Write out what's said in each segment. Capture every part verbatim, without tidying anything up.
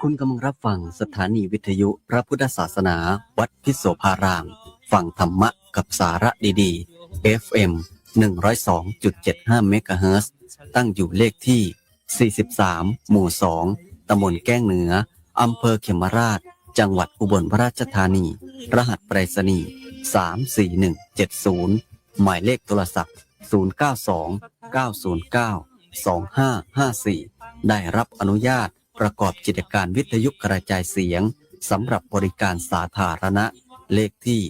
คุณกำลังรับฟังสถานีวิทยุพระพุทธศาสนาวัดพิษโสภาราม ฟังธรรมะกับสาระดีๆ เอฟเอ็ม หนึ่งร้อยสองจุดเจ็ดห้า เมกะเฮิรตซ์ ตั้งอยู่เลขที่ สี่สิบสาม หมู่ สอง ตำบลแก้งเหนือ อำเภอเขมราช จังหวัดอุบลราชธานี รหัสไปรษณีย์ สามสี่หนึ่งเจ็ดศูนย์ หมายเลขโทรศัพท์ ศูนย์เก้าสอง เก้าศูนย์เก้า สองห้าห้าสี่ ได้รับอนุญาตประกอบกิจการวิทยุกระจายเสียงสำหรับบริการสาธารณะ เลขที่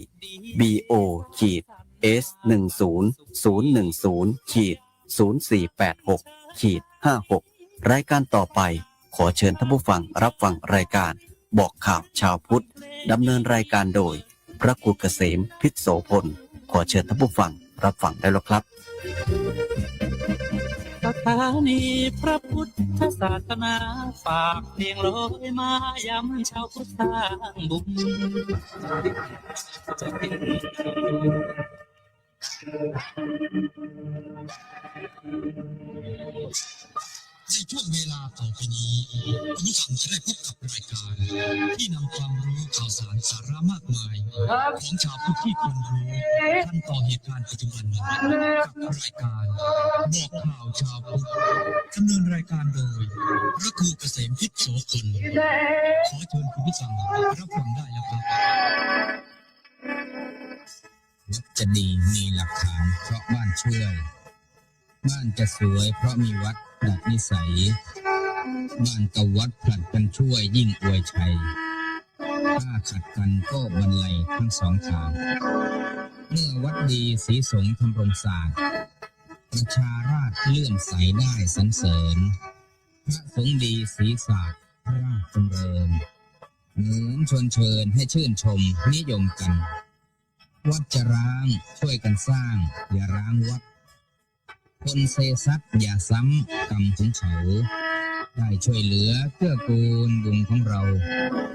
บี โอ ขีด เอส หนึ่งศูนย์ศูนย์หนึ่งศูนย์ ขีด ศูนย์สี่แปดหก ขีด ห้าหก รายการต่อไป ขอเชิญท่านผู้ฟังรับฟังรายการบอกข่าวชาวพุทธ ดำเนินรายการโดย พระครูเกษม พิษโสพล ขอเชิญท่านผู้ฟังรับฟังได้แล้วครับ สถานีพระพุทธศาสนา ฝากเพลงลอยมายามชาวพุทธสร้างบุญ ในช่วงเวลาต่อไปนี้ คุณผู้ฟังจะได้พบกับรายการที่นำความรู้ข่าวสารสาระมากมายของชาวพุทธที่ควรรู้ ทันต่อเหตุการณ์ปัจจุบัน กับรายการบอกข่าวชาวพุทธ ดำเนินรายการโดย พระครูเกษมพิษโสพล ขอเชิญคุณผู้ฟังรับฟังได้แล้วครับ วัดจะดีมีหลักฐานเพราะบ้านช่วย บ้านจะสวยเพราะมีวัดดัดนิสัย บ้านกับวัดผลัดกันช่วยยิ่งอวยชัย ถ้าขัดกันก็บรรลัยทั้งสองทาง เมื่อวัดดีศรีสงฆ์ทำรงศาสตร์ ประชาราษฎร์เลื่อมใสได้สรรเสริญ พระสงฆ์ดีศรีศาสตร์พระราชจำเริญ เหมือนชวนเชิญให้ชื่นชมนิยมกัน วัดจะร้างช่วยกันสร้าง อย่าร้างวัด คนเซซัดอย่าซ้ำกรรมของเขา ได้ช่วยเหลือเกื้อกูลบุญของเรา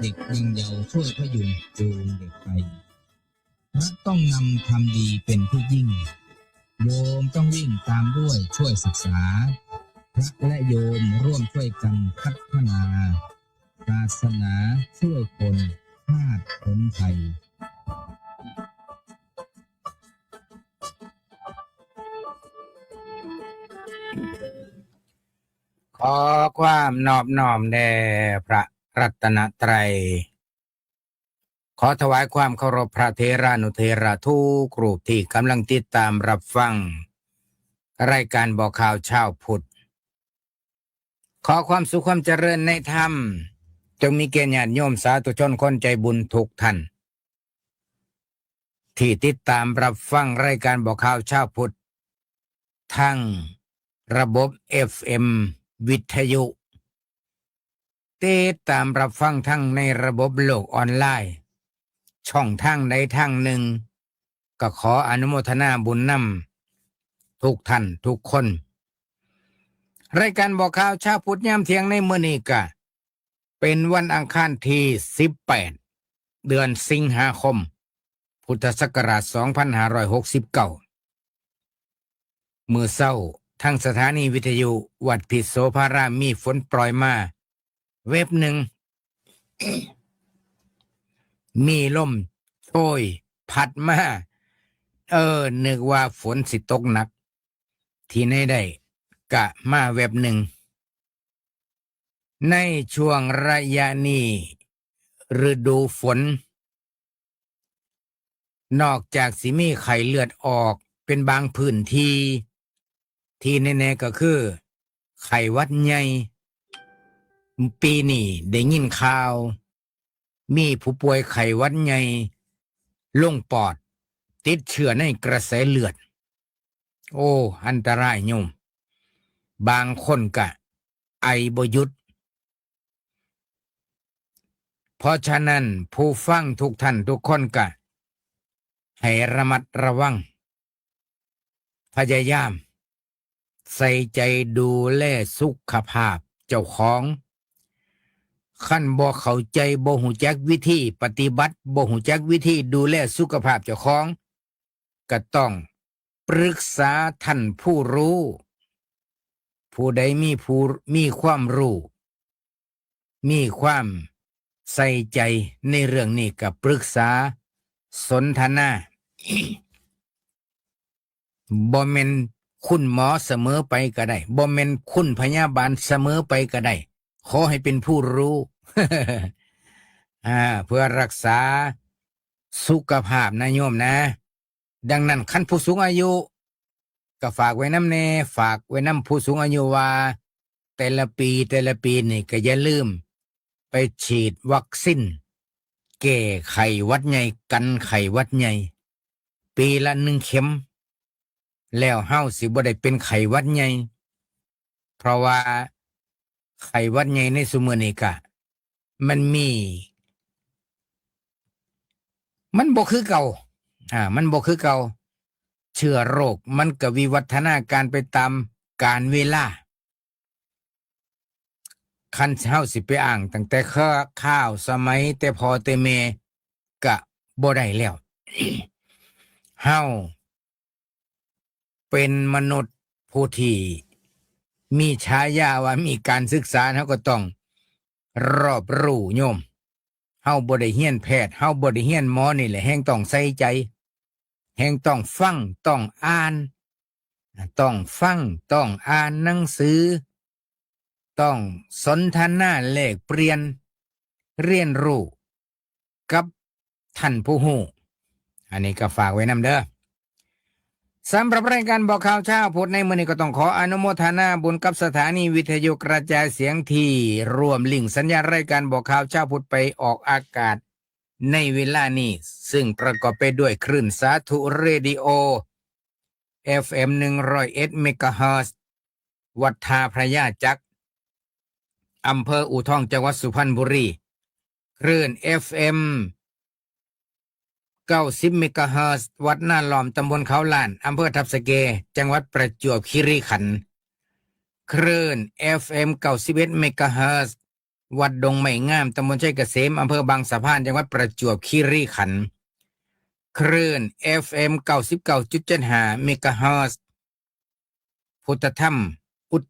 เด็กยังเยาว์ช่วยพยุงจูงเด็กไป พระต้องนำความดีเป็นที่ยิ่ง โยมต้องวิ่งตามด้วยช่วยศึกษา พระและโยมร่วมช่วยกันพัฒนา ศาสนาช่วยคนชาติพ้นภัย ขอความนอบน้อมแด่พระรัตนตรัย ขอถวายความเคารพพระเถรานุเถระทุกรูปที่กำลังติดตามรับฟัง รายการบอกข่าวชาวพุทธ ขอความสุขความเจริญในธรรม จงมีแก่ญาติโยมสาธุชนคนใจบุญทุกท่าน ที่ติดตามรับฟังรายการบอกข่าวชาวพุทธ ทางระบบ เอฟเอ็ม วิทยุ ติดตามรับฟังทั้งในระบบโลกออนไลน์ ช่องทางใดทางหนึ่ง ก็ขออนุโมทนาบุญนำทุกท่านทุกคน รายการบอกข่าวชาวพุทธยามเที่ยงในมื้อนี้ก็เป็นวันอังคารที่ สิบแปด เดือนสิงหาคม พุทธศักราช สองพันห้าร้อยหกสิบเก้า มื้อเช้า ทางสถานีวิทยุวัดพิษโสภารามมีฝนปล่อยมา แวบหนึ่ง มีลมโชยพัดมา เออ นึกว่าฝนสิตกหนัก ที่ไหนได้ กะมาแวบหนึ่ง ในช่วงระยะนี้ ฤดูฝน นอกจากสิมีไข้เลือดออกเป็นบางพื้นที่ ที่แน่ๆก็คือ ไข้หวัดใหญ่ ปีนี้ได้ยินข่าว มีผู้ป่วยไข้หวัดใหญ่ลงปอด ติดเชื้อในกระแสเลือด โอ้ อันตรายโยม บางคนกะไอบ่หยุด เพราะฉะนั้นผู้ฟังทุกท่านทุกคนกะให้ระมัดระวัง พยายามใส่ใจดูแลสุขภาพเจ้าของ คันบ่เข้าใจ บ่ฮู้จักวิธีปฏิบัติ บ่ฮู้จักวิธีดูแลสุขภาพเจ้าของ ก็ต้องปรึกษาท่านผู้รู้ ผู้ใดมีผู้ มีความรู้ มีความใส่ใจในเรื่องนี้ก็ปรึกษาสนทนา บ่แม่นคุณหมอเสมอไปก็ได้ บ่แม่นคุณพยาบาลเสมอไปก็ได้ ขอให้เป็นผู้รู้ อ่า เพื่อรักษาสุขภาพนะโยมนะ ดังนั้นคันผู้สูงอายุ ก็ฝากไว้นำแน่ ฝากไว้นำผู้สูงอายุว่า แต่ละปี แต่ละปีนี่ก็อย่าลืมไปฉีดวัคซีนแก้ไข้หวัดใหญ่ กันไข้หวัดใหญ่ ปีละหนึ่งเข็ม แล้วเฮาสิบ่ได้เป็นไข้หวัดใหญ่ เพราะว่าไข้หวัดใหญ่ในซุมื้อนี้กะ มันมี มันบ่คือเก่า อ่า มันบ่คือเก่า เชื้อโรคมันก็วิวัฒนาการไปตามกาลเวลา คันเฮาสิไปอ้างตั้งแต่คาวสมัยแต่พ่อแต่แม่ก็บ่ได้แล้ว เฮาเป็นมนุษย์ผู้ที่มีฉายาว่ามีการศึกษา เฮาก็ต้องรอบรู้โยม เฮาบ่ได้เรียนแพทย์ เฮาบ่ได้เรียนหมอนี่แหละ แฮงต้องใส่ใจ แฮงต้องฟัง ต้องอ่าน ต้องฟัง ต้องอ่านหนังสือ ต้องสนทนาแลกเปลี่ยน เรียนรู้กับท่านผู้รู้ อันนี้ก็ฝากไว้นำเด้อ สำหรับรายการบอกข่าวเช้าพุธในมื้อนี้ก็ต้องขออนุโมทนาบุญกับสถานีวิทยุกระจายเสียงที่ร่วมลิงก์สัญญาณรายการบอกข่าวเช้าพุธไปออกอากาศในเวลานี้ ซึ่งประกอบไปด้วยคลื่นสาธุเรดิโอ เอฟเอ็ม หนึ่งร้อยเอ็ด เมกะเฮิรตซ์ วัดท่าพระยาจักร อำเภออู่ทอง จังหวัดสุพรรณบุรี คลื่น เอฟเอ็ม เก้าสิบ เมกะเฮิรตซ์ วัดนาล้อม ตำบลเขาล้าน อำเภอทับสะแก จังหวัดประจวบคีรีขันธ์ คลื่น เอฟเอ็ม เก้าสิบเอ็ด เมกะเฮิรตซ์ วัดดงไม้งาม ตำบลชัยเกษม อำเภอบางสะพาน จังหวัดประจวบคีรีขันธ์ คลื่น เอฟเอ็ม เก้าสิบเก้าจุดเจ็ดห้า เมกะเฮิรตซ์ พุทธธรรมอุท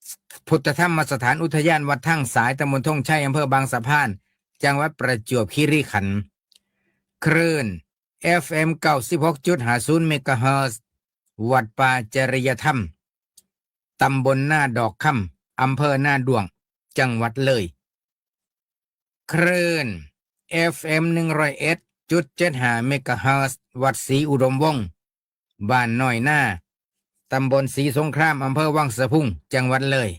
- พุทธธรรมสถานอุทยานวัดทางสาย ตำบลธงชัย อำเภอบางสะพาน จังหวัดประจวบคีรีขันธ์ คลื่น เอฟเอ็ม เก้าสิบหกจุดห้าศูนย์ เมกะเฮิรตซ์ วัดป่าจริยธรรม ตำบลนาดอกคำ อำเภอนาด้วง จังหวัดเลย คลื่น เอฟเอ็ม หนึ่งร้อยเอ็ดจุดเจ็ดห้า เมกะเฮิรตซ์ วัดศรีอุดมวงศ์ บ้านน้อยนา ตำบลศรีสงคราม อำเภอวังสะพุง จังหวัดเลย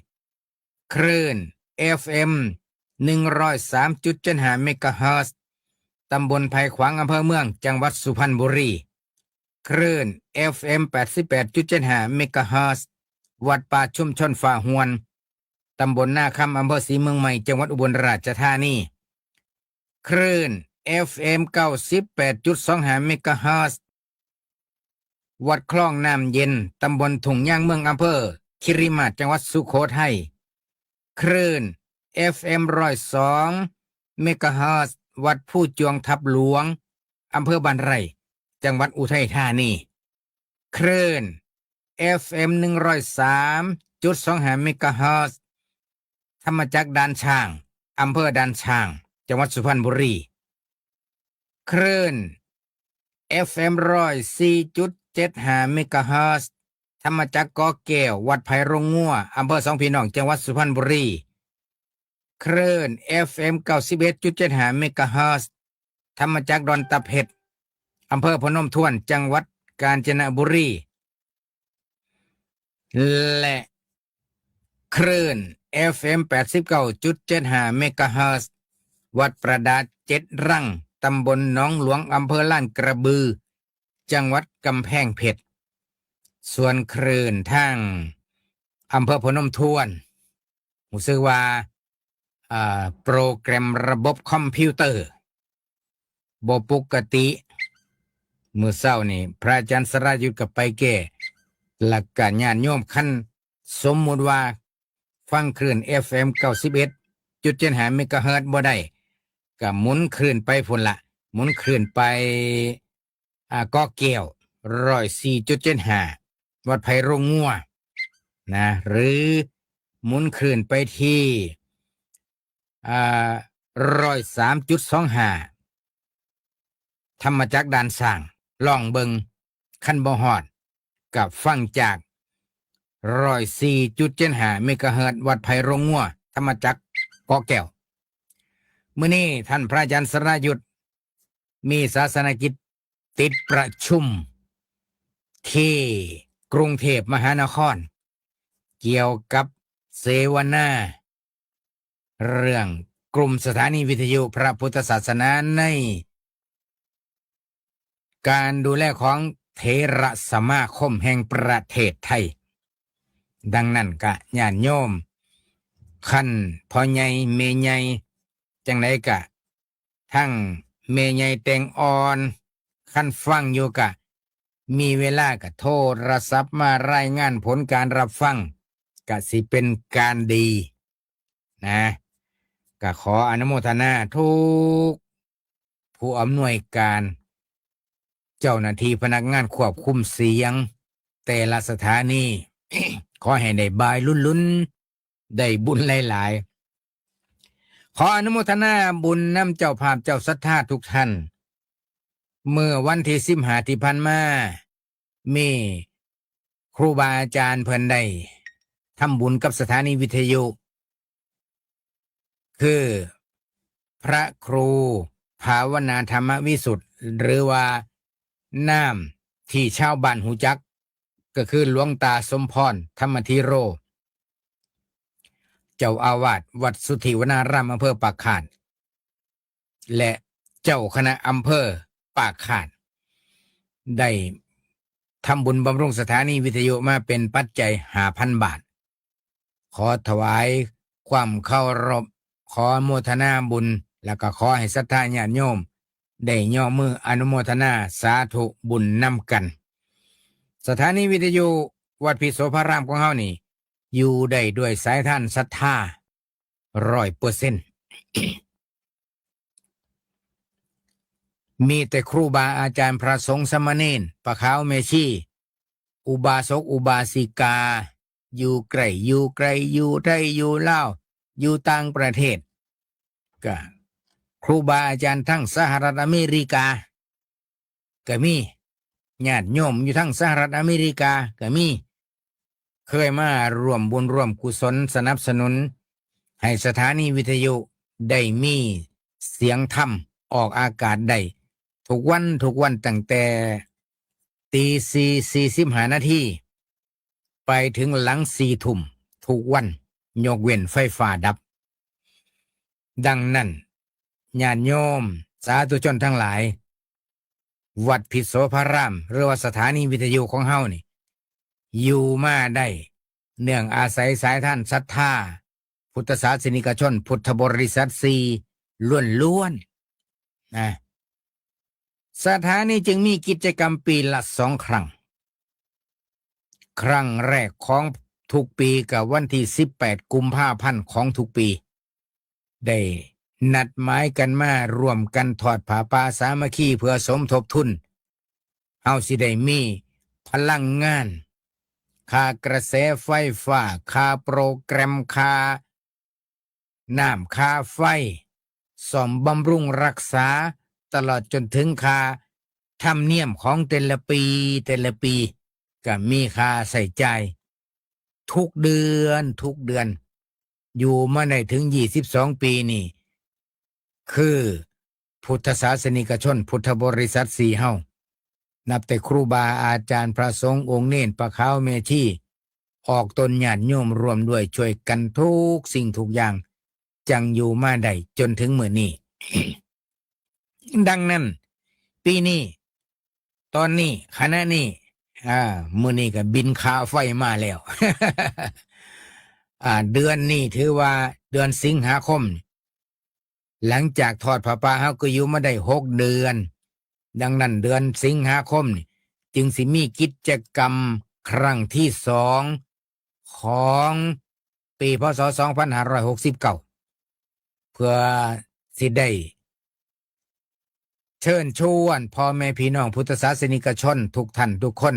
คลื่น เอฟเอ็ม หนึ่งร้อยสามจุดเจ็ดห้า เมกะเฮิรตซ์ ตำบลไผ่ขวาง อำเภอเมือง จังหวัดสุพรรณบุรี คลื่น เอฟเอ็ม แปดสิบแปดจุดเจ็ดห้า เมกะเฮิรตซ์ วัดป่าชุมชนฟ้าฮวน ตำบลนาคำ อำเภอศรีเมืองใหม่ จังหวัดอุบลราชธานี คลื่น เอฟเอ็ม เก้าสิบแปดจุดสองห้า เมกะเฮิรตซ์ วัดคลองน้ำเย็น ตำบลทุ่งยางเมือง อำเภอคิริมาศ จังหวัดสุโขทัย คลื่น เอฟเอ็ม ร้อยสอง เมกะเฮิรตซ์ วัดภูจวงทับหลวง อำเภอบ้านไร่ จังหวัดอุทัยธานี คลื่น เอฟเอ็ม หนึ่งร้อยสามจุดสองห้า เมกะเฮิรตซ์ ธรรมจักรด่านช้าง อำเภอด่านช้าง จังหวัดสุพรรณบุรี คลื่น เอฟเอ็ม ร้อยสี่จุดเจ็ดห้า เมกะเฮิรตซ์ ธรรมจักรกอแก้ว วัดไผ่โรงงัว อำเภอสองพี่น้อง จังหวัดสุพรรณบุรี คลื่น เอฟเอ็ม เก้าสิบเอ็ดจุดเจ็ดห้า เมกะเฮิรตซ์ ธรรมจักรดอนตะเพ็ด อำเภอพนมทวน จังหวัดกาญจนบุรี และคลื่น เอฟเอ็ม แปดสิบเก้าจุดเจ็ดห้า เมกะเฮิรตซ์ วัดประดาเจ็ดรัง ตำบลหนองหลวง อำเภอลาดกระบือ จังหวัดกำแพงเพชร ส่วนคลื่นทางอำเภอพนมทวน รู้สึกว่า อ่า โปรแกรมระบบคอมพิวเตอร์ บ่ปกติ มื้อเช้านี่พระอาจารย์สรายุทธก็ไปแก้ หลักการญาติโยม คันสมมุติว่าฟังคลื่น เอฟเอ็ม เก้าสิบเอ็ดจุดเจ็ดห้า เมกะเฮิรตซ์บ่ได้ ก็หมุนคลื่นไปพุ้นละ หมุนคลื่นไป อ่า กอแก้ว ร้อยสี่จุดเจ็ดห้า วัดไผ่โรงงัว นะ หรือหมุนคลื่นไปที่ อ่า ร้อยสามจุดสองห้า ธรรมจักรด่านช้าง ลองเบิ่ง คันบ่ฮอด ก็ฟังจาก ร้อยสี่จุดเจ็ดห้า เมกะเฮิรตซ์ วัดไผ่โรงงัว ธรรมจักรเกาะแก้ว มื้อนี้ท่านพระอาจารย์สรายุทธ มีศาสนกิจติดประชุม ที่กรุงเทพมหานคร เกี่ยวกับเสวนา เรื่องกลุ่มสถานีวิทยุพระพุทธศาสนาใน การดูแลของเถรสมาคมแห่งประเทศไทย ดังนั้นกะญาติโยม คันพ่อใหญ่แม่ใหญ่ จังใดกะ ทั้งแม่ใหญ่แตงอ่อน คันฟังอยู่กะ มีเวลากะโทรศัพท์มารายงานผลการรับฟัง กะสิเป็นการดี นะ กะขออนุโมทนาทุกผู้อำนวยการ เจ้าหน้าที่พนักงานควบคุมเสียง แต่ละสถานี ขอให้ได้บายลุนๆ ได้บุญหลายๆ ขออนุโมทนาบุญนำเจ้าภาพเจ้าศรัทธาทุกท่าน เมื่อวันที่สิบห้าที่ผ่านมา มีครูบาอาจารย์เพิ่นได้ทำบุญกับสถานีวิทยุ คือพระครูภาวนาธรรมวิสุทธิ์ หรือว่านามที่ชาวบ้านฮู้จัก ก็คือหลวงตาสมพรธรรมธีโร เจ้าอาวาสวัดสุทธิวนาราม อำเภอปากคาด และเจ้าคณะอำเภอปากคาด ได้ทำบุญบำรุงสถานีวิทยุมาเป็นปัจจัยห้าพันบาท ขอถวายความเคารพ ขอโมทนาบุญ แล้วก็ขอให้ศรัทธาญาติโยม ได้ย่อมืออนุโมทนาสาธุบุญนำกัน สถานีวิทยุวัดพิโสภารามของเฮานี่ อยู่ได้ด้วยสายทานศรัทธาร้อยเปอร์เซ็นต์ มีแต่ครูบาอาจารย์พระสงฆ์สามเณร ป้าขาวแม่ชี อุบาสกอุบาสิกา อยู่ใกล้อยู่ไกล อยู่ไทยอยู่ลาว อยู่ต่างประเทศ ก็ครูบาอาจารย์ทั้งสหรัฐอเมริกา ก็มี ญาติโยมอยู่ทั้งสหรัฐอเมริกาก็มี เคยมาร่วมบุญร่วมกุศลสนับสนุน ให้สถานีวิทยุได้มีเสียงธรรมออกอากาศได้ ทุกวันทุกวันตั้งแต่ตีสี่สี่สิบห้านาที ไปถึงหลังสี่ทุ่มทุกวัน ยกเว้นไฟฟ้าดับ ดังนั้น ญาติโยมสาธุชนทั้งหลาย วัดพิโสภาราม หรือว่าสถานีวิทยุของเฮานี่ อยู่มาได้ เนื่องอาศัยสายทานศรัทธา พุทธศาสนิกชน พุทธบริษัทสี่ล้วนๆ นะ สถานีจึงมีกิจกรรมปีละสองครั้ง ครั้งแรกของทุกปีกับวันที่สิบแปดกุมภาพันธ์ของทุกปี ได้นัดหมายกันมาร่วมกันทอดผ้าป่าสามัคคีเพื่อสมทบทุน เฮาสิได้มีพลังงาน ค่ากระแสไฟฟ้า ค่าโปรแกรม ค่าน้ำ ค่าไฟ ซ่อมบำรุงรักษา ตลอดจนถึงค่าธรรมเนียมของแต่ละปี แต่ละปี ก็มีค่าใช้จ่าย ทุกเดือน ทุกเดือน อยู่มาได้ถึงยี่สิบสองปีนี่ คือพุทธศาสนิกชน พุทธบริษัทสี่เฮา นับแต่ครูบาอาจารย์ พระสงฆ์ องค์เณร ป้าขาว แม่ชี ออกตนญาติโยมร่วมด้วยช่วยกันทุกสิ่งทุกอย่าง จั่งอยู่มาได้จนถึงมื้อนี้ ดังนั้น ปีนี้ ตอนนี้ ขณะนี้ อ่า มื้อนี้ก็บินค่าไฟมาแล้ว อ่า เดือนนี้ถือว่าเดือนสิงหาคม หลังจากทอดผ้าป่า เฮาก็อยู่มาได้หกเดือน ดังนั้นเดือนสิงหาคมนี่ จึงสิมีกิจกรรมครั้งที่สอง ของปี พ.ศ. สองพันห้าร้อยหกสิบเก้า เพื่อสิได้เชิญชวนพ่อแม่พี่น้องพุทธศาสนิกชนทุกท่านทุกคน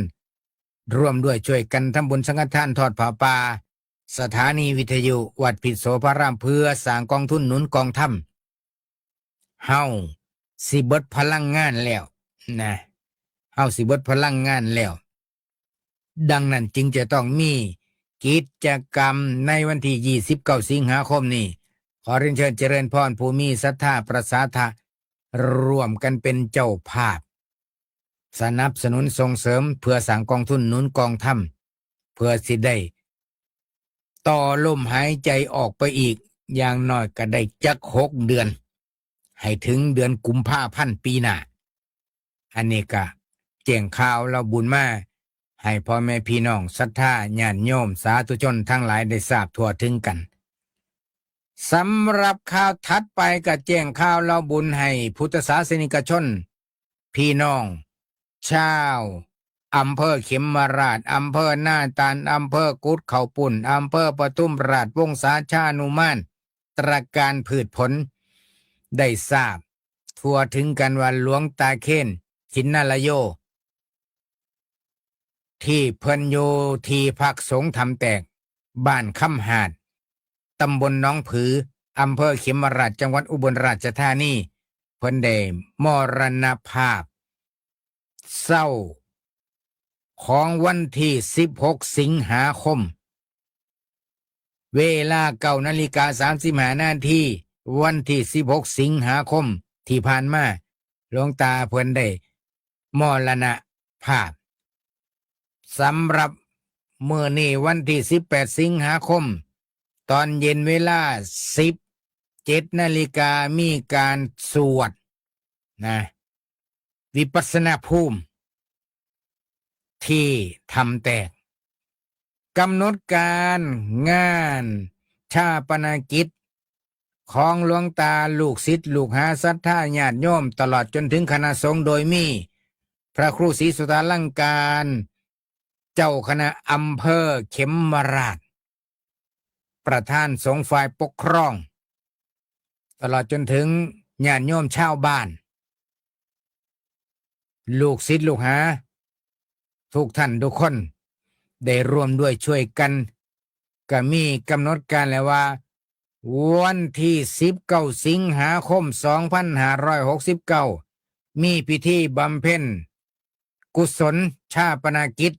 ร่วมด้วยช่วยกันทำบุญสังฆทานทอดผ้าป่า สถานีวิทยุวัดพิษโสภาราม เพื่อสร้างกองทุนหนุนกองธรรม เฮาสิเบิดพลังงานแล้วนะ เฮาสิเบิดพลังงานแล้ว ดังนั้นจึงจะต้องมีกิจกรรมในวันที่ยี่สิบเก้าสิงหาคมนี้ ขอเรียนเชิญเจริญพรผู้มีศรัทธาประสาทะ ร่วมกันเป็นเจ้าภาพ สนับสนุนส่งเสริมเพื่อสร้างกองทุนหนุนกองธรรม เพื่อสิได้ต่อลมหายใจออกไปอีก อย่างน้อยก็ได้จักหกเดือน ให้ถึงเดือนกุมภาพันธ์ปีหน้า อันนี้ก็แจ้งข่าวเล่าบุญมา ให้พ่อแม่พี่น้องศรัทธาญาติโยมสาธุชนทั้งหลายได้ทราบทั่วถึงกัน สำหรับข่าวถัดไปก็แจ้งข่าวเล่าบุญให้พุทธศาสนิกชน พี่น้องชาวอำเภอเขมราฐ อำเภอนาตาล อำเภอกุดเขาวปุ้น อำเภอปทุมราชวงศาชานุมาน ตระการพืชผล ได้ทราบทั่วถึงกันว่าหลวงตาเคน ชินนารโย ที่เพิ่นอยู่ที่พักสงฆ์ถ้ำแตก บ้านคำหาด ตำบลหนองผือ อำเภอเขมราฐ จังหวัดอุบลราชธานี เพิ่นได้มรณภาพเช้าของวันที่สิบหกสิงหาคม เวลาเก้านาฬิกาสามสิบห้านาที วันที่สิบหกสิงหาคมที่ผ่านมา หลวงตาเพิ่นได้มรณภาพ สำหรับมื้อนี้วันที่สิบแปดสิงหาคม ตอนเย็นเวลาสิบเจ็ดนาฬิกา มีการสวดนะ วิปัสสนาภูมิ ที่ถ้ำแตก กำหนดการงานฌาปนกิจของหลวงตา ลูกศิษย์ลูกหาศรัทธาญาติโยม ตลอดจนถึงคณะสงฆ์ โดยมีพระครูศรีสุตาลังการ เจ้าคณะอำเภอเขมราฐ ประธานสงฆ์ฝ่ายปกครอง ตลอดจนถึงญาติโยมชาวบ้าน ลูกศิษย์ลูกหา ทุกท่านทุกคน ได้ร่วมด้วยช่วยกัน ก็มีกำหนดการแล้วว่า วันที่สิบเก้าสิงหาคมสองพันห้าร้อยหกสิบเก้า มีพิธีบำเพ็ญกุศลฌาปนกิจ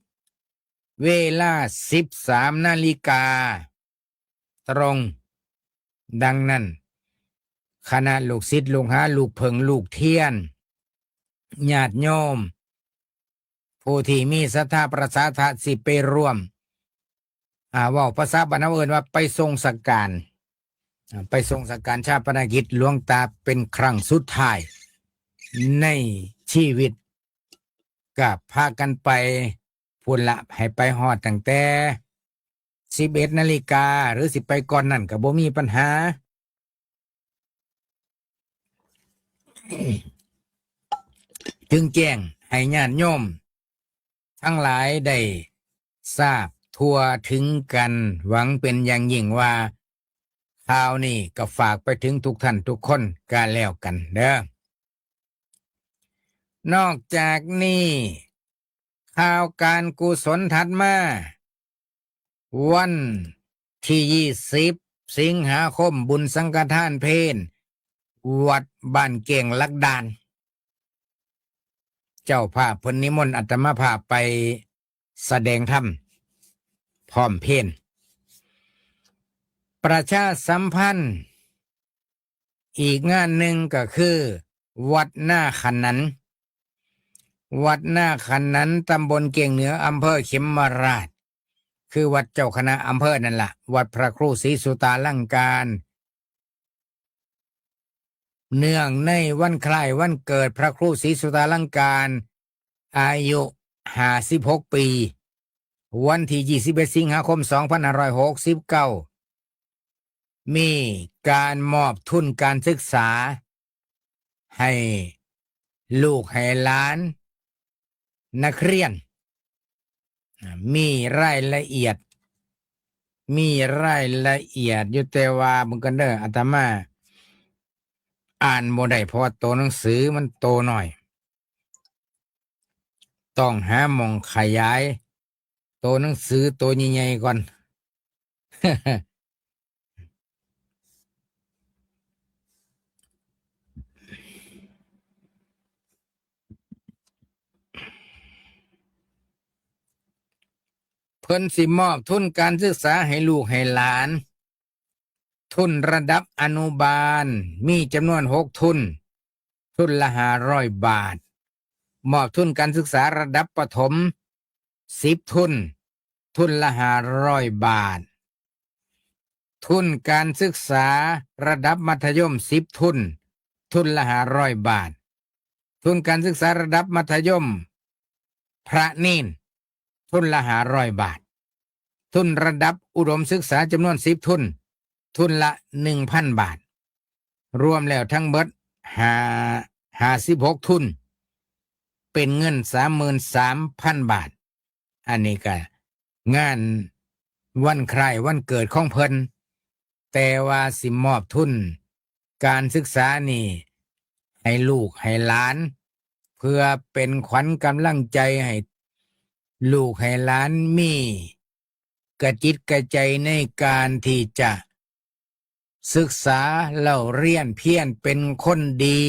เวลาสิบสามนาฬิกาตรง ดังนั้น คณะลูกศิษย์ลูกหา ลูกเผิงลูกเทียน ญาติโยม ผู้ที่มีศรัทธาประสาทะสิไปร่วม อ่า เว้าภาษาบ้านเฮาเอิ้นว่าไปส่งสังฆาร อ่า ไปส่งสังฆารฌาปนกิจหลวงตาเป็นครั้งสุดท้ายในชีวิต ก็พากันไปพุ้นละ ให้ไปฮอดตั้งแต่สิบเอ็ดนาฬิกา หรือสิไปก่อนนั้นก็บ่มีปัญหา จึงแจ้งให้ญาติโยมทั้งหลายได้ทราบทั่วถึงกัน หวังเป็นอย่างยิ่งว่า ข่าวนี้ก็ฝากไปถึงทุกท่านทุกคนก็แล้วกันเด้อ นอกจากนี้ ข่าวการกุศลถัดมา วันที่ยี่สิบสิงหาคม บุญสังฆทานเพล วัดบ้านแก้งหลักด่าน เจ้าภาพเพิ่นนิมนต์อาตมาภาพไปแสดงธรรมพร้อมเพล ประชาสัมพันธ์ อีกงานหนึ่งก็คือ วัดนาขนัน วัดนาขนัน ตำบลแก้งเหนือ อำเภอเขมราฐ คือวัดเจ้าคณะอำเภอนั่นละ วัดพระครูศรีสุตาลังการ เนื่องในวันคล้ายวันเกิดพระครูศรีสุตาลังการ อายุห้าสิบหกปี วันที่ยี่สิบเอ็ดสิงหาคมสองพันห้าร้อยหกสิบเก้า มีการมอบทุนการศึกษา ให้ลูกให้หลานนักเรียน อ่า มีรายละเอียด มีรายละเอียดอยู่ แต่ว่าเบิ่งกันเด้อ อาตมาอ่านบ่ได้ เพราะว่าโตหนังสือมันโตน้อย ต้องหาหม่องขยายโตหนังสือโตใหญ่ๆก่อน เพิ่นสิมอบทุนการศึกษาให้ลูกให้หลาน ทุนระดับอนุบาล มีจำนวนหกทุน ทุนละห้าร้อยบาท มอบทุนการศึกษาระดับประถม สิบทุน ทุนละห้าร้อยบาท ทุนการศึกษาระดับมัธยม สิบทุน ทุนละห้าร้อยบาท ทุนการศึกษาระดับมัธยมพระเณร ทุนละห้าร้อยบาท ทุนระดับอุดมศึกษาจำนวน สิบทุน ทุนละ หนึ่งพันบาท รวมแล้วทั้งเบิด ห้า ห้าสิบหกทุน เป็นเงิน สามหมื่นสามพันบาท อันนี้ก็งานวันคล้ายวันเกิดของเพิ่น แต่ว่าสิมอบทุนการศึกษานี่ให้ลูกให้หลาน เพื่อเป็นขวัญกำลังใจให้ลูกให้หลานมีกระจิตกระใจในการที่จะศึกษาเล่าเรียนเพียรเป็นคนดี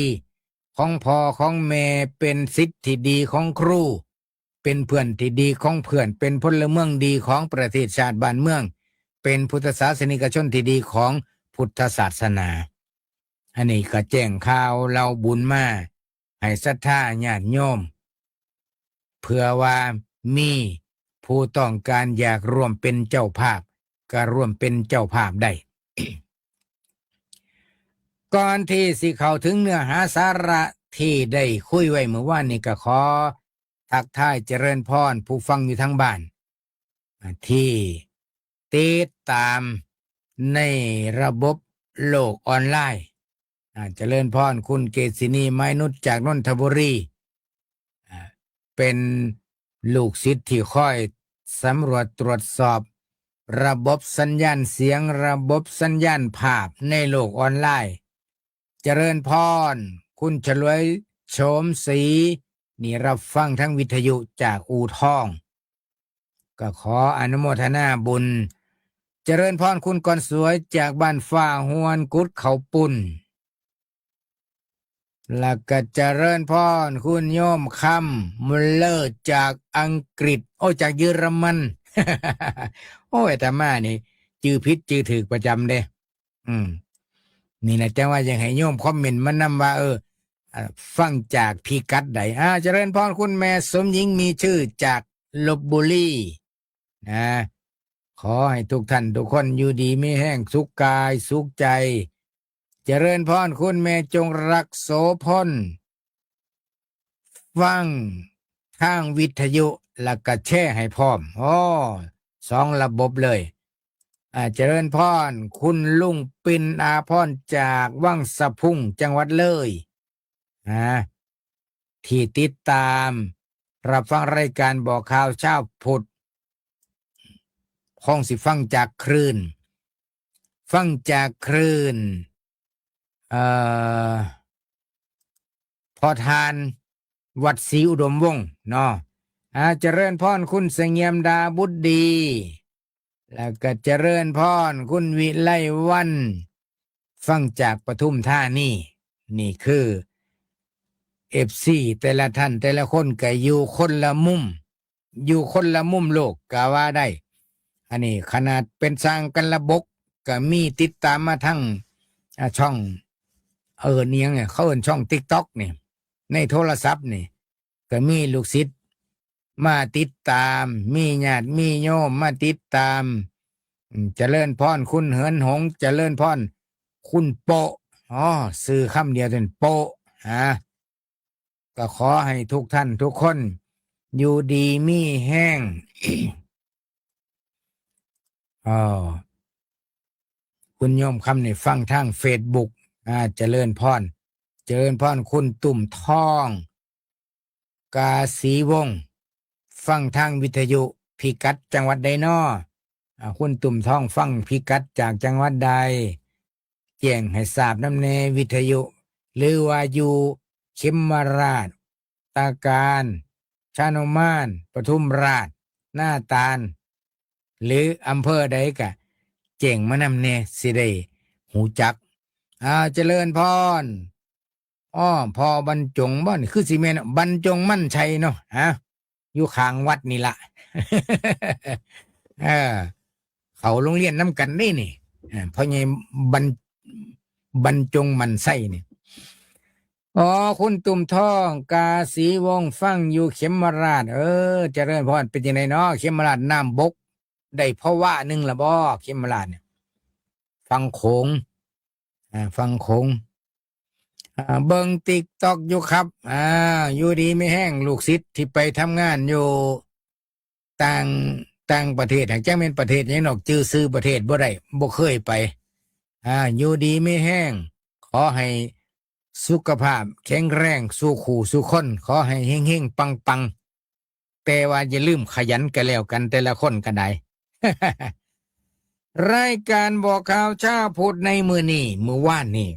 ของพ่อของแม่ เป็นศิษย์ที่ดีของครู เป็นเพื่อนที่ดีของเพื่อน เป็นพลเมืองดีของประเทศชาติบ้านเมือง เป็นพุทธศาสนิกชนที่ดีของพุทธศาสนา อันนี้ก็แจ้งข่าวเล่าบุญมาให้ศรัทธาญาติโยม เผื่อว่ามีผู้ต้องการอยากร่วมเป็นเจ้าภาพ ก็ร่วมเป็นเจ้าภาพได้ ก่อนที่สิเข้าถึงเนื้อหาสาระที่ได้คุยไว้เมื่อวานนี้ ก็ขอทักทายเจริญพรผู้ฟังอยู่ทางบ้าน อ่า ที่ติดตามในระบบโลกออนไลน์ อ่า เจริญพรคุณเกษินี ไม้นุช จากนนทบุรี อ่า เป็นลูกศิษย์ที่คอยสำรวจตรวจสอบระบบสัญญาณเสียง ระบบสัญญาณภาพในโลกออนไลน์ เจริญพร คุณฉลวย โฉมศรี นี่รับฟังทางวิทยุจากอู่ทอง ก็ขออนุโมทนาบุญ เจริญพรคุณกรสวยจากบ้านฟ้าฮวนกุดเขาปุ้น แล้วก็เจริญพรคุณโยมคำ มุลเลอร์จากอังกฤษ โอ้ จากเยอรมัน โอ้ย อาตมานี่ จื่อผิดจื่อถูกประจำเด้ อืม นี่นะ จังว่าอยากให้โยมคอมเมนต์มานำว่า เออ อ่า ฟังจากพิกัดใด อ่า เจริญพรคุณแม่สมหญิงมีชื่อจากลพบุรี นะ ขอให้ทุกท่านทุกคนอยู่ดีมีแฮง สุขกายสุขใจ เจริญพรคุณแม่จงรักโสพล ฟังทางวิทยุ แล้วก็แชร์ให้พร้อม อ้อ สองระบบเลย อ่า เจริญพรคุณลุงปินอาพรจากวังสะพุง จังหวัดเลย นะ ที่ติดตามรับฟังรายการบอกข่าวเช้าพุธ คงสิฟังจากคลื่น ฟังจากคลื่น เอ่อ พอทานวัดศรีอุดมวงศ์เนาะ อ่า เจริญพรคุณเสงี่ยมดาบุตรดี แล้วก็เจริญพรคุณวิไลวรรณ ฟังจากปทุมธานี นี่คือ เอฟซี แต่ละท่านแต่ละคนก็อยู่คนละมุม อยู่คนละมุมโลกก็ว่าได้ อันนี้ขนาดเป็นช่างกันระบบก็มีติดตามมาทั้ง อ่า ช่อง เอิ้นอิหยังเนี่ย เขาเอิ้นช่อง TikTok นี่ ในโทรศัพท์นี่ ก็มีลูกศิษย์มาติดตาม มีญาติมีโยมมาติดตาม อืม เจริญพรคุณเหินหงส์ เจริญพรคุณโปะ อ๋อ ชื่อคำเดียวกัน โปะ อ่า ก็ขอให้ทุกท่านทุกคนอยู่ดีมีแฮง อ๋อ คุณโยมคำนี่ฟังทางเฟซบุ๊ก อ่า เจริญพร เจริญพรคุณตุ่มทอง กาสีวงศ์ ฟังทางวิทยุ พิกัดจังหวัดใดน้อ อ่า คุณตุ่มทองฟังพิกัดจากจังหวัดใด แจ้งให้ทราบนำแน่วิทยุ หรือว่าอยู่เขมราฐ ตาการ ชานุมาน ปทุมราช นาตาล หรืออำเภอใดก็ แจ้งมานำแหน่ สิได้ฮู้จัก อ้าว เจริญพร อ้อ พ่อบรรจงบ่ นี่คือสิแม่น บรรจงมั่นชัยเนาะ ฮะ อยู่ข้างวัดนี่ละ เออ เข้าโรงเรียนนำกันเด้นี่ เออ พ่อใหญ่บรร บรรจงมั่นชัยนี่ อ๋อ คุณตุ่มทอง กาสีวงศ์ ฟังอยู่เขมราช เออ เจริญพร เป็นจั่งใดน้อ เขมราช น้ำบก ได้พอวาหนึ่งละบ่ เขมราชเนี่ย ฝั่งโขง อ่า ฝั่งโขง อ่า เบิ่งติ๊กต็อกอยู่ครับ อ่า อยู่ดีมีแฮง ลูกศิษย์ที่ไปทำงานอยู่ต่าง ต่างประเทศ หากจักแม่นประเทศหยังดอก จื่อชื่อประเทศบ่ได้ บ่เคยไป อ่า อยู่ดีมีแฮง ขอให้สุขภาพแข็งแรง สู่คู่สู่คน ขอให้เฮงๆ ปังๆ แต่ว่าอย่าลืมขยันกันแล้วกัน แต่ละคนก็ได้ รายการบอกข่าวเช้าพุธในมื้อนี้ มื้อวานนี้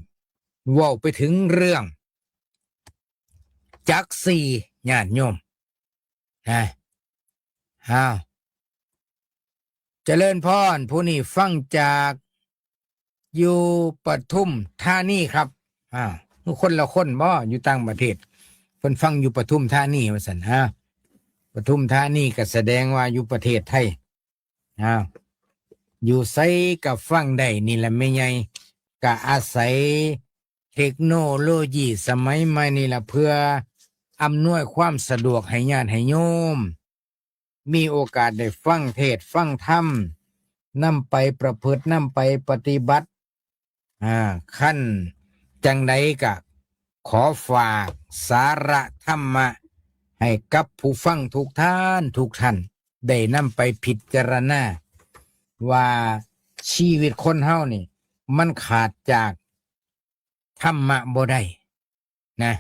เว้าไปถึงเรื่อง จักสี่ ญาติโยม นะ อ้าว เจริญพร ผู้นี้ฟังจาก อยู่ปทุมธานีครับ อ่า คนละคนบ่ อยู่ต่างประเทศ เพิ่นฟังอยู่ปทุมธานีว่าซั่น ฮะ ปทุมธานีก็แสดงว่าอยู่ประเทศไทย อ้าว อยู่ไสก็ฟังได้นี่แหละแม่ใหญ่ ก็อาศัยเทคโนโลยีสมัยใหม่นี่ล่ะ เพื่ออำนวยความสะดวกให้ญาติให้โยม มีโอกาสได้ฟังเทศน์ฟังธรรม นำไปประพฤติ นำไปปฏิบัติ อ่า คันจั่งใดก็ขอฝากสาระธรรมะให้กับผู้ฟังทุกท่าน ทุกท่าน ได้นำไปพิจารณา ว่าชีวิตคนเฮานี่ มันขาดจากธรรมะบ่ได้ นะ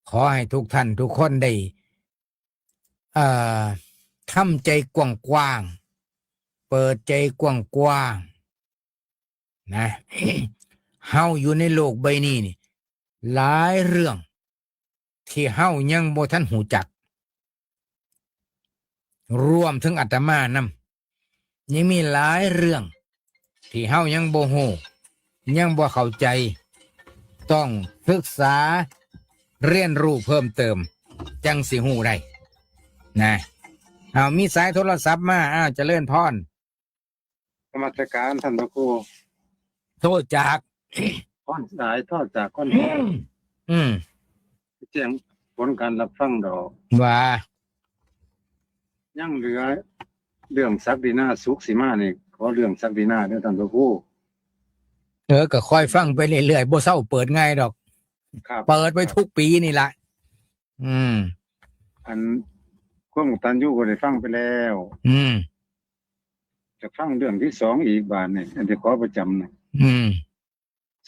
ขอให้ทุกท่านทุกคนได้ เอ่อ ทำใจกว้างๆ เปิดใจกว้างๆ นะ เฮาอยู่ในโลกใบนี้นี่ หลายเรื่องที่เฮายังบ่ทันฮู้จัก รวมถึงอาตมานำ ยังมีหลายเรื่องที่เฮายังบ่ฮู้ ยังบ่เข้าใจ ต้องศึกษาเรียนรู้เพิ่มเติม จั่งสิฮู้ได้ นะ เอา มีสายโทรศัพท์มา อ้าว เจริญพร นมัสการท่านพระครู โทรจาก คอนสาย โทรจากคอนสาย อืม แจ้งผลการรับฟังดอก ว่า ยังเหลือเรื่องศักดินาสุกสิมานี่ ขอเรื่องศักดินาเด้อท่านพระครู เออ ก็คอยฟังไปเรื่อยๆ บ่เซาเปิดง่ายดอก ครับ เปิดไปทุกปีนี่ล่ะ อืม อันความกตัญญูก็ได้ฟังไปแล้ว อืม จะฟังเรื่องที่สองอีกบาดนี่ อันที่ขอประจำนี่ อืม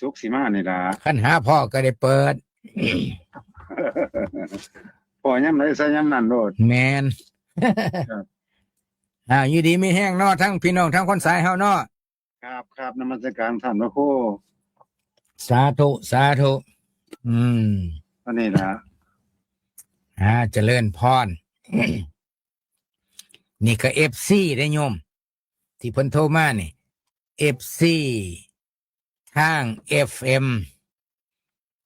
สุกสิมานี่ล่ะ คันหาพ้อก็ได้เปิด พ้อยามใดใส่ยามนั้นโลด แม่น ครับ อ่า อยู่ดีมีแฮงเนาะ ทั้งพี่น้อง ทั้งคนสายเฮาเนาะ ครับ ครับ นมัสการท่านพระครู สาธุ สาธุ อืม อันนี้ล่ะ อ่า เจริญพร นี่ก็ เอฟซี เด้อโยม ที่เพิ่นโทรมานี่ เอฟซี ทาง เอฟเอ็ม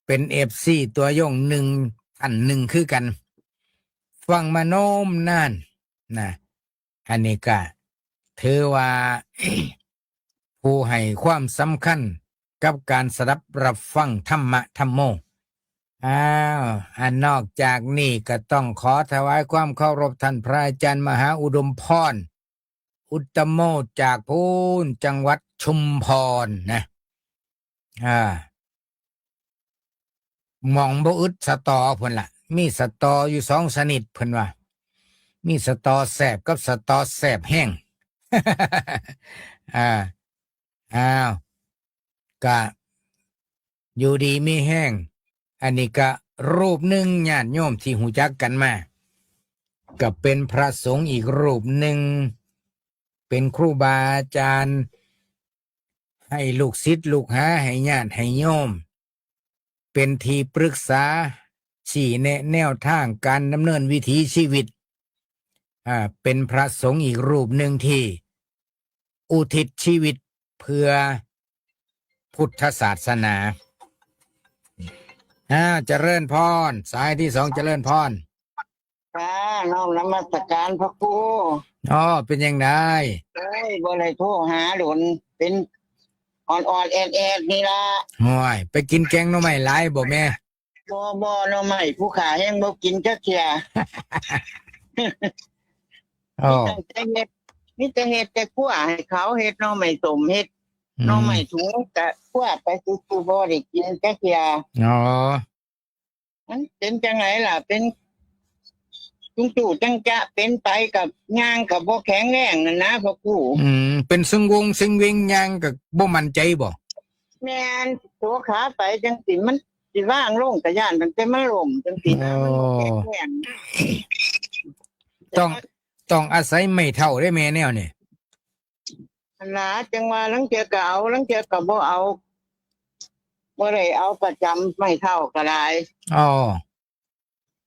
เป็น เอฟซี ตัวยงหนึ่ง ท่านหนึ่งคือกัน ฟังมาโน้มนานนะ อันนี้ก็ถือว่า ผู้ให้ความสำคัญกับการสดับรับฟังธรรมะธัมโม อ้าว อันนอกจากนี้ก็ต้องขอถวายความเคารพท่านพระอาจารย์มหาอุดมพร อุตตโม จากพู้นจังหวัดชุมพรนะ อ่า หม่องบ่อึดสะตอเพิ่นล่ะ มีสะตออยู่สองชนิดเพิ่นว่า มีสะตอแซ่บกับสะตอแซ่บแฮง อ่า อ้าว กะอยู่ดีมีแฮง อันนี้กะรูปหนึ่ง ญาติโยมที่ฮู้จักกันมา ก็เป็นพระสงฆ์อีกรูปหนึ่ง เป็นครูบาอาจารย์ ให้ลูกศิษย์ลูกหา ให้ญาติให้โยม เป็นที่ปรึกษา ชี้แนะแนวทางการดำเนินวิถีชีวิต อ่า เป็นพระสงฆ์อีกรูปหนึ่งที่อุทิศชีวิต พื่อพุทธศาสนา อ่า เจริญพร สายที่สอง เจริญพร ค่ะ น้อมนมัสการพระครู อ๋อ เป็นยังไง เอ้ย บ่ได้โทรหาโดน เป็นอ่อนๆ แอดๆ นี่ละ ห่วย ไปกินแกงหน่อไม้หลายบ่แม่ บ่ บ่ หน่อไม้ผู้ข้าแฮงบ่กินจักเทื่อ อ๋อ มีแต่เฮ็ด มีแต่เฮ็ดแต่ครัวให้เขา เฮ็ดหน่อไม้ส้ม เฮ็ดหน่อไม้ถุงกะครัวไปซื่อๆ บ่ได้กินจักเทื่อ อ๋อ มันเป็นจังไงล่ะ เป็นจุงจูจังจะเป็นไปกับย่างกับบ่แข็งแรงนั่นนะพระครู อืม เป็นซึ่งวงซึ่งเวงย่างก็บ่มั่นใจบ่ แม่น ตัวขาไปจังสิมันสิว่างลงกะย่านตั้งแต่มันล้มจังสินะ มันบ่แข็งแรง ต้อง ต้องอาศัยไม้เท้าได้แม่แนวนี่ หั่นล่ะ จังว่าลางเทื่อก็เอา ลางเทื่อก็บ่เอา บ่ได้เอาประจำไม้เท้าก็ได้ อ๋อ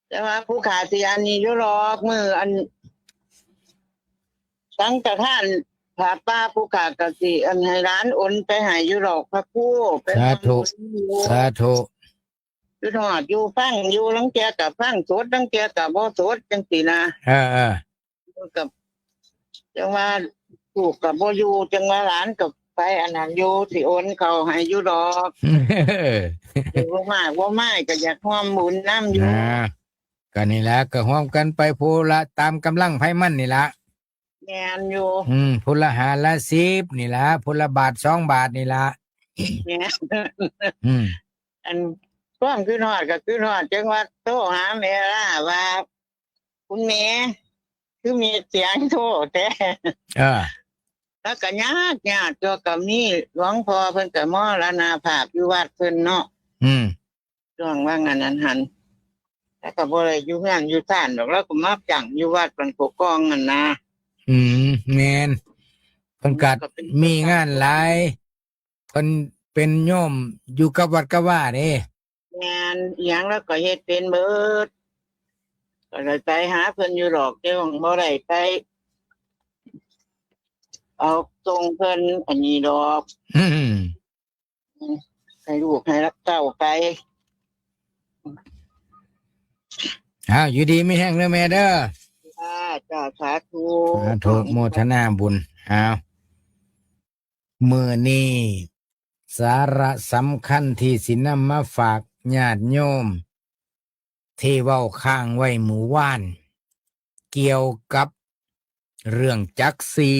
แต่ว่าผู้ข้าสิอันนี้อยู่ดอก มื้ออัน สังฆทานผ้าป่าผู้ข้าก็สิอันให้หลานโอนไปให้อยู่ดอกพระครู ไป สาธุ ทำบุญอยู่ สาธุ คือทอดอยู่ฟังอยู่ ลางเทื่อก็ฟังสด ลางเทื่อก็บ่สดจังซี่นะ เออ เออ กับ จังว่าลูกก็บ่อยู่ จังว่าหลานก็ไปอันนั้นอยู่ สิโอนเข้าให้อยู่ดอก สิบ่มากบ่มายก็อยากร่วมบุญนำอยู่ อ่า ก็นี่แหละ ก็ร่วมกันไปผู้ละตามกำลังไผมันนี่ละ แม่นอยู่ อืม ผู้ละห้าละสิบนี่ละ ผู้ละบาทสองบาทนี่ละ แม่น อืม อันความคือทอดก็คือทอด จังว่าโทรหาแม่ล่าว่า คุณแม่ คือมีเสียงโทรแท้ เออ แล้วก็ยากยากตัวก็มีหลวงพ่อเพิ่นก็มรณภาพอยู่วัดเพิ่นเนาะ อืม ช่วงว่างอันนั้นหั่น แล้วก็บ่ได้อยู่งานอยู่ศาลดอก แล้วก็มาจังอยู่วัดบ้านกกองหั่นนะ อืม แม่น เพิ่นก็มีงานหลาย เพิ่นเป็นโยมอยู่กับวัดกับวาเด้ แม่น อีหยังแล้วก็เฮ็ดเป็นเบิด ก็เลยไปหาเพิ่นอยู่ดอก แต่ว่าบ่ได้ไป เอาส่งเพิ่นอันนี้ดอก อืม ให้ลูกให้เต้าไป อ้าว อยู่ดีมีแฮงเด้อแม่เด้อ จ้า จ้า สาธุ สาธุ โมทนาบุญ อ้าว มื้อนี้สาระสำคัญที่สินำมาฝากญาติโยม ที่เว้าค้างไว้มื้อวาน เกี่ยวกับเรื่องจักสี่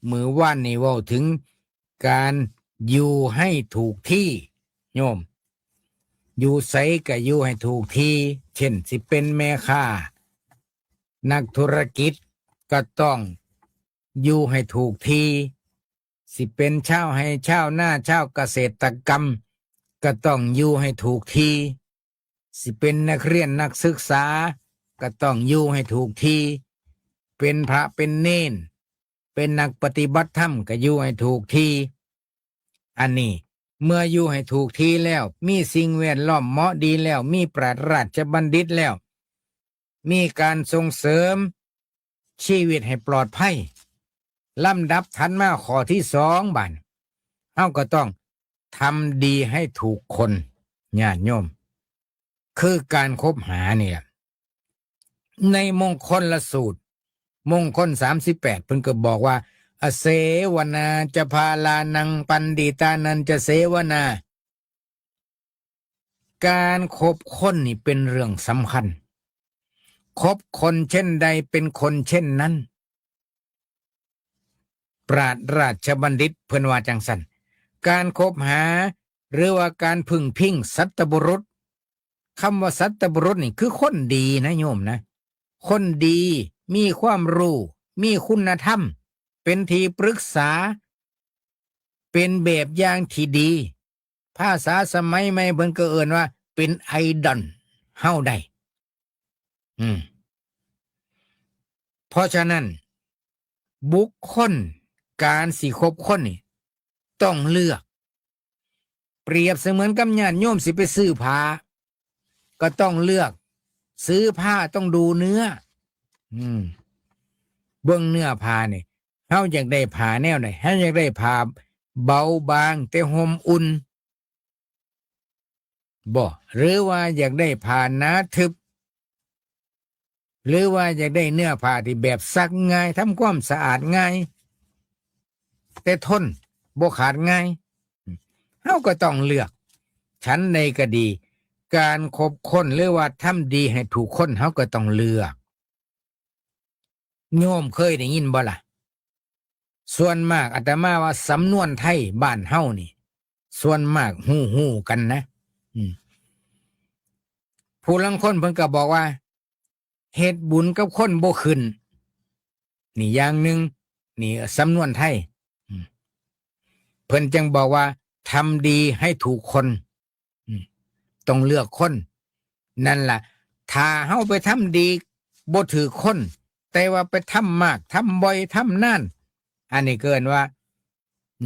มื้อวานนี่เว้าถึงการอยู่ให้ถูกที่ โยม อยู่ไสก็อยู่ให้ถูกที่ เช่น สิเป็นแม่ค้า นักธุรกิจก็ต้องอยู่ให้ถูกที่ สิเป็นชาวไร่ชาวนา ชาวเกษตรกรรม ก็ต้องอยู่ให้ถูกที่ สิเป็นนักเรียนนักศึกษา ก็ต้องอยู่ให้ถูกที่ เป็นพระเป็นเณร เป็นนักปฏิบัติธรรม ก็อยู่ให้ถูกที่ อันนี้ เมื่ออยู่ให้ถูกที่แล้ว มีสิ่งแวดล้อมเหมาะดีแล้ว มีปราชญ์ราชบัณฑิตแล้ว มีการส่งเสริมชีวิตให้ปลอดภัย ลำดับถัดมาข้อที่สอง บาดนี้ เฮาก็ต้องทำดีให้ถูกคน ญาติโยม คือการคบหานี่แหละ ในมงคลละสูตร มงคลสามสิบแปด เพิ่นก็บอกว่า อเสวนาจะพาลานัง ปัณฑิตานันจะเสวนา การคบคนนี่เป็นเรื่องสำคัญ คบคนเช่นใดเป็นคนเช่นนั้น ปราชญ์ราชบัณฑิตเพิ่นว่าจังซั่น การคบหา หรือว่าการพึ่งพิงสัตบุรุษ คำว่าสัตบุรุษนี่คือคนดีนะโยมนะ คนดี มีความรู้ มีคุณธรรม เป็นที่ปรึกษา เป็นแบบอย่างที่ดี ภาษาสมัยใหม่เพิ่นก็เอิ้นว่าเป็นไอดอลเฮาได้ อืม เพราะฉะนั้น บุคคล การสิคบคนนี่ ต้องเลือก เปรียบเสมือนกับญาติโยมสิไปซื้อผ้า ก็ต้องเลือก ซื้อผ้าต้องดูเนื้อ อืม เบิ่งเนื้อผ้านี่ เฮาอยากได้ผ้าแนวใด เฮาอยากได้ผ้า เบาบางแต่ห่มอุ่น บ่ หรือว่าอยากได้ผ้าหนาทึบ หรือว่าอยากได้เนื้อผ้าที่แบบซักง่าย ทำความสะอาดง่าย แต่ทน บ่ขาดง่าย เฮาก็ต้องเลือก ฉันใดก็ดี การคบคนหรือว่าทำดีให้ถูกคน เฮาก็ต้องเลือก โยมเคยได้ยินบ่ล่ะ ส่วนมากอาตมาว่าสำนวนไทยบ้านเฮานี่ ส่วนมากฮู้ๆ กันนะ อืม ผู้ลางคนเพิ่นก็บอกว่า เฮ็ดบุญกับคนบ่ขึ้น นี่อย่างหนึ่ง นี่สำนวนไทย อืม เพิ่นจึงบอกว่า ทำดีให้ถูกคน อืม ต้องเลือกคน นั่นล่ะ ถ้าเฮาไปทำดีบ่ถืกคน แต่ว่าไปทำมาก ทำบ่อย ทำนาน อันนี้เกินว่า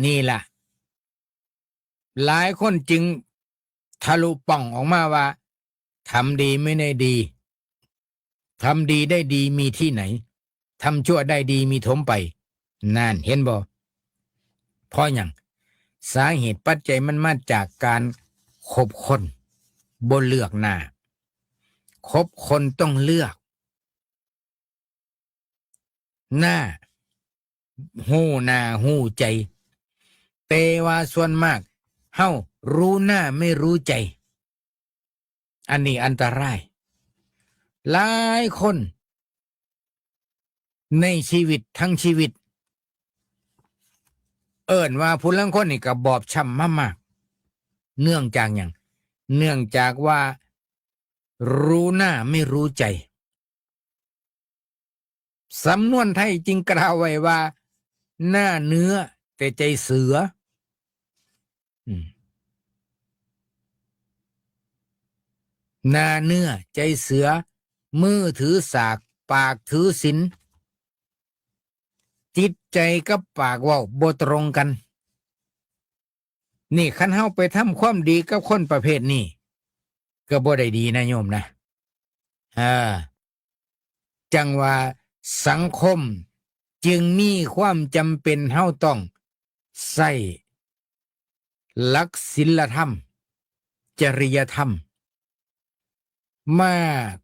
นี่ล่ะ หลายคนจึงทะลุป่องออกมาว่า ทำดีไม่ได้ดี ทำดีได้ดีมีที่ไหน ทำชั่วได้ดีมีถมไป นั่น เห็นบ่ เพราะหยัง สาเหตุปัจจัยมันมาจากการคบคน บ่เลือกหน้า คบคนต้องเลือก หน้า ฮู้หน้าฮู้ใจ แต่ว่าส่วนมาก เฮารู้หน้าไม่รู้ใจ อันนี้อันตราย หลายคน ในชีวิตทั้งชีวิต เอิ้นว่าผู้ลางคนนี่ก็บอบช้ำมามาก เนื่องจากหยัง เนื่องจากว่ารู้หน้าไม่รู้ใจ สำนวนไทยจึงกล่าวไว้ว่า หน้าเนื้อแต่ใจเสือ อืม หน้าเนื้อใจเสือ มือถือสาก ปากถือศีล จิตใจกับปากเว้าบ่ตรงกัน นี่คันเฮาไปทำความดีกับคนประเภทนี้ ก็บ่ได้ดีนะโยมนะ อ่า จั่งว่าสังคมจึงมีความจำเป็นเฮาต้องใช้หลักศีลธรรม จริยธรรม มา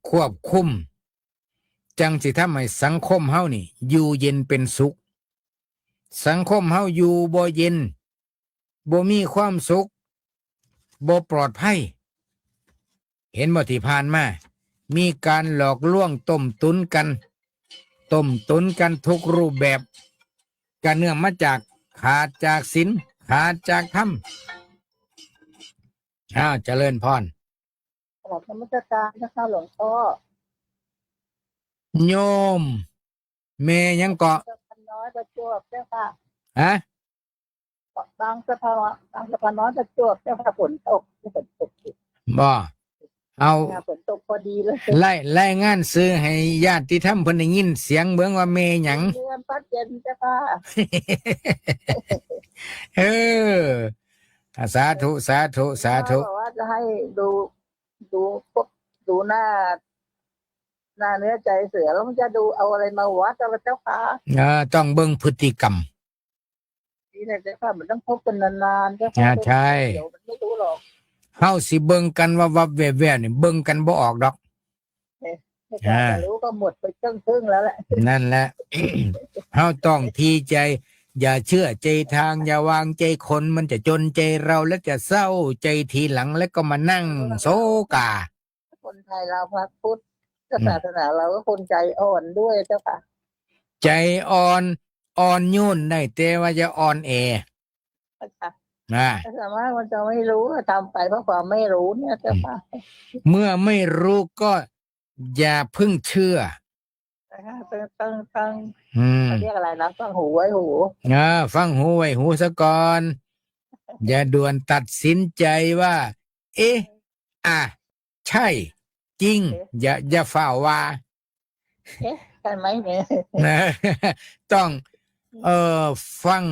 ควบคุม จั่งสิทำให้สังคมเฮานี่อยู่เย็นเป็นสุข สังคมเฮาอยู่บ่เย็น บ่มีความสุข บ่ปลอดภัย เห็นบ่ที่ผ่านมา มีการหลอกลวงต้มตุ๋นกัน ต้มตุ๋นกันทุกรูปแบบ ก็เนื่องมาจากขาดจากศีล ขาดจากธรรม อ้าว เจริญพร กราบนมัสการนะคะหลวงพ่อ โยม แม่หยังเกาะ บางสะพานน้อยประจวบเจ้าค่ะ ฮะ บางสะพาน บางสะพานน้อยประจวบเจ้าค่ะ ฝนตก ฝนตก บ่ เอา ค่ะ ฝนตกพอดีเลย ราย รายงานชื่อให้ญาติธรรมเพิ่นได้ยินเสียงเบิ่งว่าแม่หยัง เดือนพัดเย็นเจ้าค่ะ เออ อ่ะ สาธุ สาธุ สาธุ บอกว่าจะให้ดู ดูพวก ดูหน้า หน้าเนื้อใจเสือ แล้วมันจะดูเอาอะไรมาวัดเอาล่ะเจ้าคะ อ่า ต้องเบิ่งพฤติกรรม นี่แหละเจ้าค่ะ มันต้องคบกันนานๆ เจ้าค่ะ อ่า ใช่ เดี๋ยวมันไม่รู้หรอก เฮาสิเบิ่งกันวับๆ แวบๆ นี่ เบิ่งกันบ่ออกดอก เอ๊ะ อ่า แต่รู้ก็หมดไปครึ่งๆ แล้วแหละ นั่นแหละ เฮาต้องทีใจ อย่าเชื่อใจทาง อย่าวางใจคน มันจะจนใจเรา และจะเศร้าใจทีหลัง แล้วก็มานั่งโศกา คนไทยเราพระพุทธ อืม ศาสนาเราก็คนใจอ่อนด้วยเจ้าค่ะ ใจอ่อน อ่อนโยนได้ แต่ว่าอย่าอ่อนแอ ค่ะ นะ แต่ส่วนมากมันจะไม่รู้ ทำไปเพราะความไม่รู้เนี่ยเจ้าค่ะ เมื่อไม่รู้ก็อย่าเพิ่งเชื่อ นะคะ ต้อง ต้อง ต้อง อืม เขาเรียกอะไรนะ ฟังหูไว้หู อ่า ฟังหูไว้หูซะก่อน อย่าด่วนตัดสินใจว่า เอ๊ะ อ่ะ ใช่ จริง เอ๊ะ อย่า อย่าฟ้าวว่า เอ๊ะ ใช่ไหมเนี่ย นะ ต้อง เอ่อ ฟัง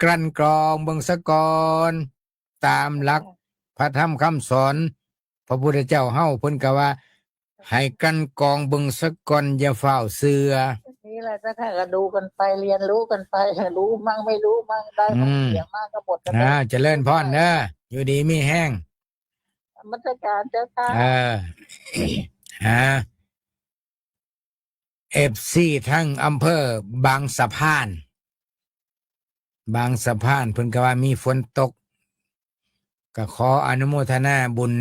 กลั่นกรองเบิ่งซะก่อน ตามหลัก ค่ะ พระธรรมคำสอน พระพุทธเจ้าเฮาเพิ่นก็ว่า ให้กลั่นกรองเบิ่งซะก่อน อย่าฟ้าวเชื่อ นี่แหละเจ้าค่ะ ก็ดูกันไป เรียนรู้กันไป รู้มั่งไม่รู้มั่ง ได้ อืม เสียงมากก็หมดกันไป อ่า เจริญพรเด้อ อยู่ดีมีแฮง นมัสการเจ้าค่ะ เออ ฮะ เอฟซี ทั้งอำเภอบางสะพาน บางสะพาน เพิ่นก็ว่ามีฝนตก ก็ขออนุโมทนาบุญ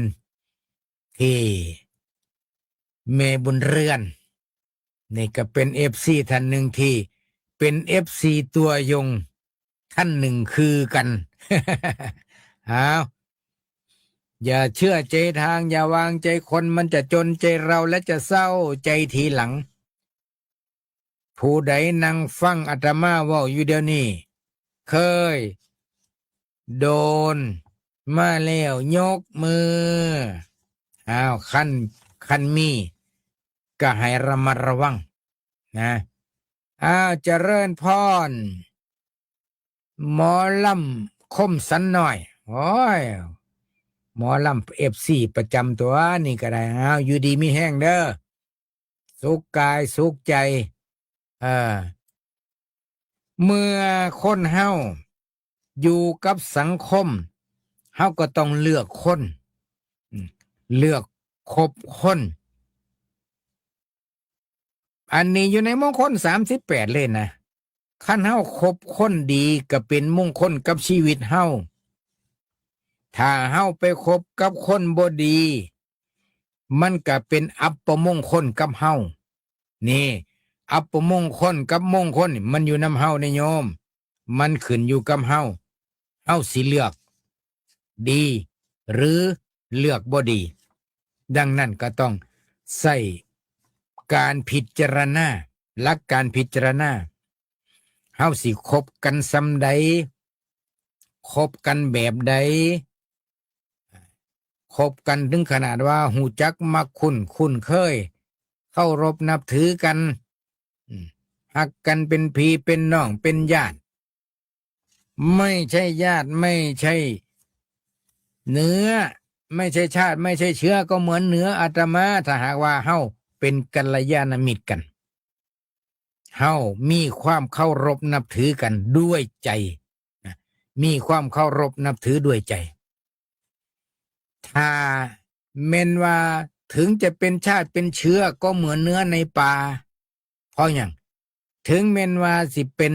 ที่แม่บุญเรือน นี่ก็เป็นเอฟซี ท่านหนึ่งที่เป็นเอฟซี ตัวยงท่านหนึ่งคือกัน อ้าว อย่าเชื่อใจทาง อย่าวางใจคน มันจะจนใจเราและจะเศร้าใจทีหลัง ผู้ใดนั่งฟังอาตมาเว้าอยู่เดี๋ยวนี้ เคยโดนมาแล้วยกมือ อ้าว คัน คันมี ก็ให้ระมัดระวังนะ อ้าว เจริญพร หมอลำคมสันน้อย โอ้ย หมอลำ เอฟซี ประจำตัว นี่ก็ได้ อ้าว อยู่ดีมีแฮงเด้อ สุขกายสุขใจ เออ เมื่อคนเฮาอยู่กับสังคม เฮาก็ต้องเลือกคน อืม เลือกคบคน อันนี้อยู่ในมงคล สามสิบแปด เลยนะ คันเฮาคบคนดีก็เป็นมงคลกับชีวิตเฮา ถ้าเฮาไปคบกับคนบ่ดี มันก็เป็นอัปมงคลกับเฮา นี่ อัปมงคลกับมงคลนี่มันอยู่นำเฮาเด้โยม มันขึ้นอยู่กับเฮา เฮาสิเลือกดี หรือเลือกบ่ดี ดังนั้นก็ต้องใช้การพิจารณา หลักการพิจารณา เฮาสิคบกันส่ำใด คบกันแบบใด คบกันถึงขนาดว่าฮู้จักมักคุ้น คุ้นเคย เคารพนับถือกัน อืม ฮักกันเป็นพี่เป็นน้องเป็นญาติ ไม่ใช่ญาติ ไม่ใช่เนื้อ ไม่ใช่ชาติ ไม่ใช่เชื้อ ก็เหมือนเนื้ออาตมา ถ้าหากว่าเฮาเป็นกัลยาณมิตรกัน เฮามีความเคารพนับถือกันด้วยใจนะ มีความเคารพนับถือด้วยใจ ถ้าแม่นว่าถึงจะเป็นชาติเป็นเชื้อก็เหมือนเนื้อในป่า เพราะหยัง ถึงแม่นว่าสิเป็น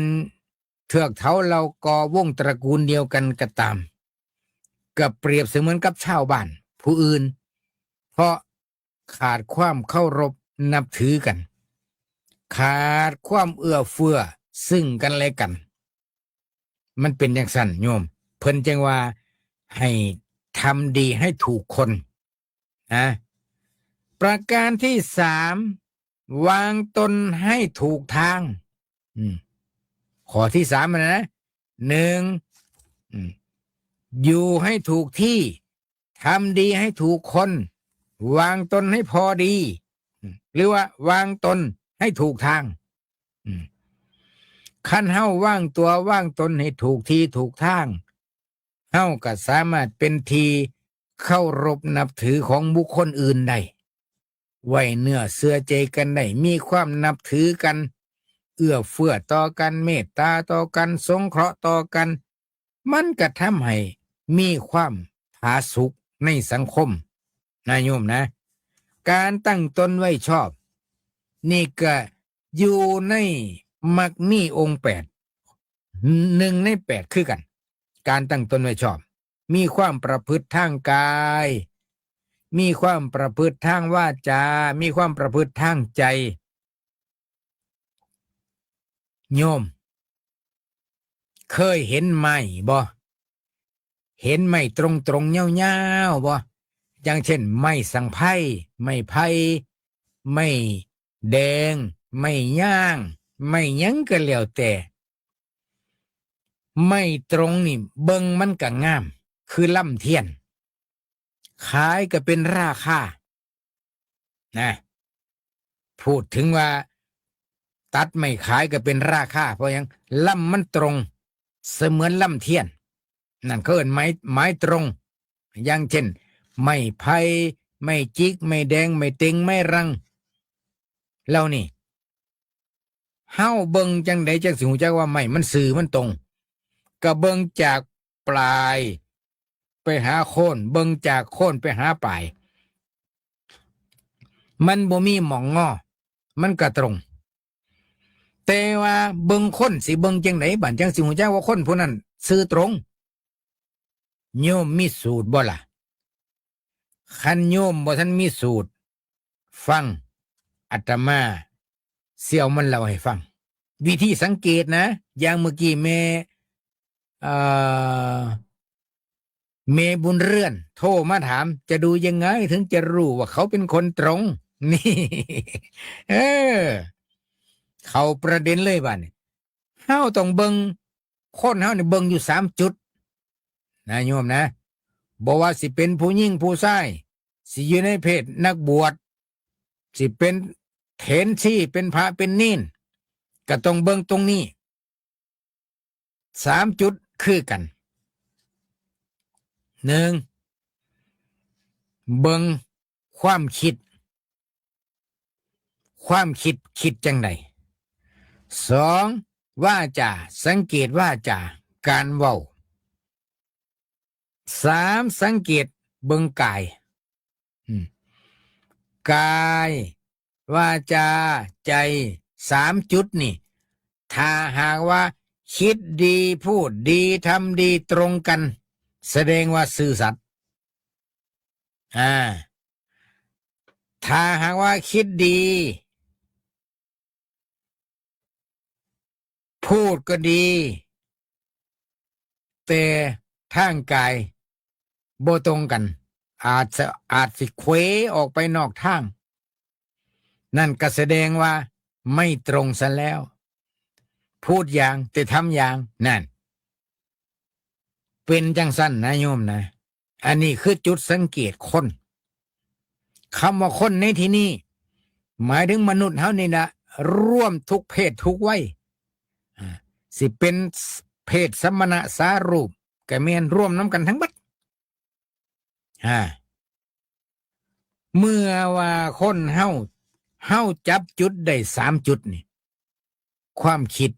เทือกเถาเหล่ากอวงตระกูลเดียวกันก็ตาม ก็เปรียบเสมือนกับชาวบ้านผู้อื่น เพราะขาดความเคารพนับถือกัน ขาดความเอื้อเฟื้อซึ่งกันและกัน มันเป็นจั่งซั้นโยม เพิ่นจึงว่าให้ทำดีให้ถูกคนนะ ประการที่สาม วางตนให้ถูกทาง อืม ข้อที่สามนะ หนึ่ง อืม อยู่ให้ถูกที่ ทำดีให้ถูกคน วางตนให้พอดี อืม หรือว่าวางตนให้ถูกทาง อืม คันเฮาวางตัววางตนให้ถูกที่ถูกทาง เฮาก็สามารถเป็นที่เคารพนับถือของบุคคลอื่นได้ ไว้เนื้อเชื่อใจกันได้ มีความนับถือกัน เอื้อเฟื้อต่อกัน เมตตาต่อกัน สงเคราะห์ต่อกัน มันก็ทำให้มีความผาสุกในสังคมนะโยมนะ การตั้งตนไว้ชอบ นี่ก็อยู่ในมรรคมีองค์แปด หนึ่งในแปดคือกัน การตั้งตนไว้ชอบ มีความประพฤติทางกาย มีความประพฤติทางวาจา มีความประพฤติทางใจ โยม เคยเห็นไม้บ่ เห็นไม้ตรงๆ ยาวๆ บ่ อย่างเช่น ไม้สังไพร ไม้ไผ่ ไม้แดง ไม้ยาง ไม้หยังก็แล้วแต่ ไม้ตรงนี่เบิ่งมันก็งาม คือลำเทียน ขายก็เป็นราคา นะ พูดถึงว่าตัดไม้ขายก็เป็นราคา เพราะหยัง ลำมันตรง เสมือนลำเทียน นั่นเขาเอิ้นไม้ ไม้ตรง อย่างเช่น ไม้ไผ่ ไม้จิก ไม้แดง ไม้เต็ง ไม้รัง เหล่านี้ เฮาเบิ่งจั่งใดจั่งสิฮู้จักว่าไม้มันซื่อมันตรง ก็เบิ่งจากปลายไปหาโคน เบิ่งจากโคนไปหาปลาย มันบ่มีหม่องงอ มันก็ตรง แต่ว่าเบิ่งคนสิเบิ่งจั่งใด บัดจั่งสิฮู้จักว่าคนผู้นั้นซื่อตรง โยมมีสูตรบ่ล่ะ คันโยมบ่ทันมีสูตร ฟัง อาตมาสิเอามันเล่าให้ฟัง วิธีสังเกตนะ อย่างเมื่อกี้แม่ เอ่อ แม่บุญเรือนโทรมาถาม จะดูยังไงถึงจะรู้ว่าเขาเป็นคนตรง นี่ เออ เข้าประเด็นเลยบัดนี้ เฮาต้องเบิ่ง คนเฮานี่เบิ่งอยู่สามจุด นะโยมนะ บ่ว่าสิเป็นผู้หญิงผู้ชาย สิอยู่ในเพศนักบวช สิเป็นเถรชี เป็นพระเป็นเณร ก็ต้องเบิ่งตรงนี้ สามจุดคือกัน หนึ่ง เบิ่งความคิด ความคิดคิดจั่งใด สอง วาจา สังเกตวาจา การเว้า สาม สังเกตเบิ่งกาย อืม กาย วาจา ใจ สามจุดนี่ ถ้าหากว่าคิดดี พูดดี ทำดี ตรงกัน แสดงว่าซื่อสัตย์ อ่า ถ้าหากว่าคิดดี พูดก็ดี แต่ทางกายบ่ตรงกัน อาจจะ อาจสิเขวออกไปนอกทาง นั่นก็แสดงว่าไม่ตรงซะแล้ว พูดอย่างแต่ทำอย่าง นั่น เป็นจั่งซั่นนะโยมนะ อันนี้คือจุดสังเกตคน คำว่าคนในที่นี้ หมายถึงมนุษย์เฮานี่นะ รวมทุกเพศทุกวัย อ่า สิเป็นเพศสมณะสารูป ก็แม่นรวมนำกันทั้งเบิด อ่า เมื่อว่าคนเฮา เฮาจับจุดได้สามจุดนี่ ความคิด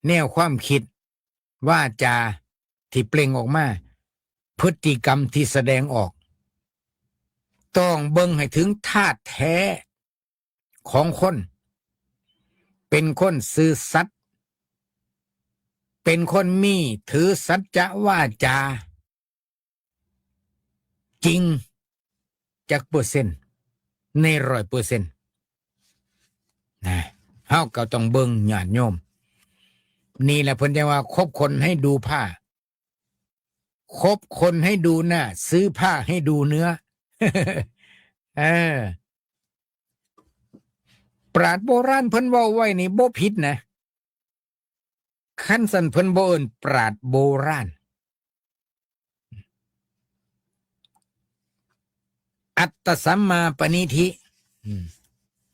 แนวความคิด วาจาที่เปล่งออกมา พฤติกรรมที่แสดงออก ต้องเบิ่งให้ถึงธาตุแท้ของคน เป็นคนซื่อสัตย์ เป็นคนมีถือสัจจะวาจา จริงจักเปอร์เซ็นต์ ในร้อยเปอร์เซ็นต์ นะ เฮาก็ต้องเบิ่งญาติโยม นี่แหละเพิ่นจั่งว่า คบคนให้ดูผ้า คบคนให้ดูหน้า ซื้อผ้าให้ดูเนื้อ เออ ปราชญ์โบราณเพิ่นเว้าไว้นี่บ่ผิดนะ คันซั่นเพิ่นบ่เอิ้นปราชญ์โบราณ อัตตสัมมาปณิธิ อืม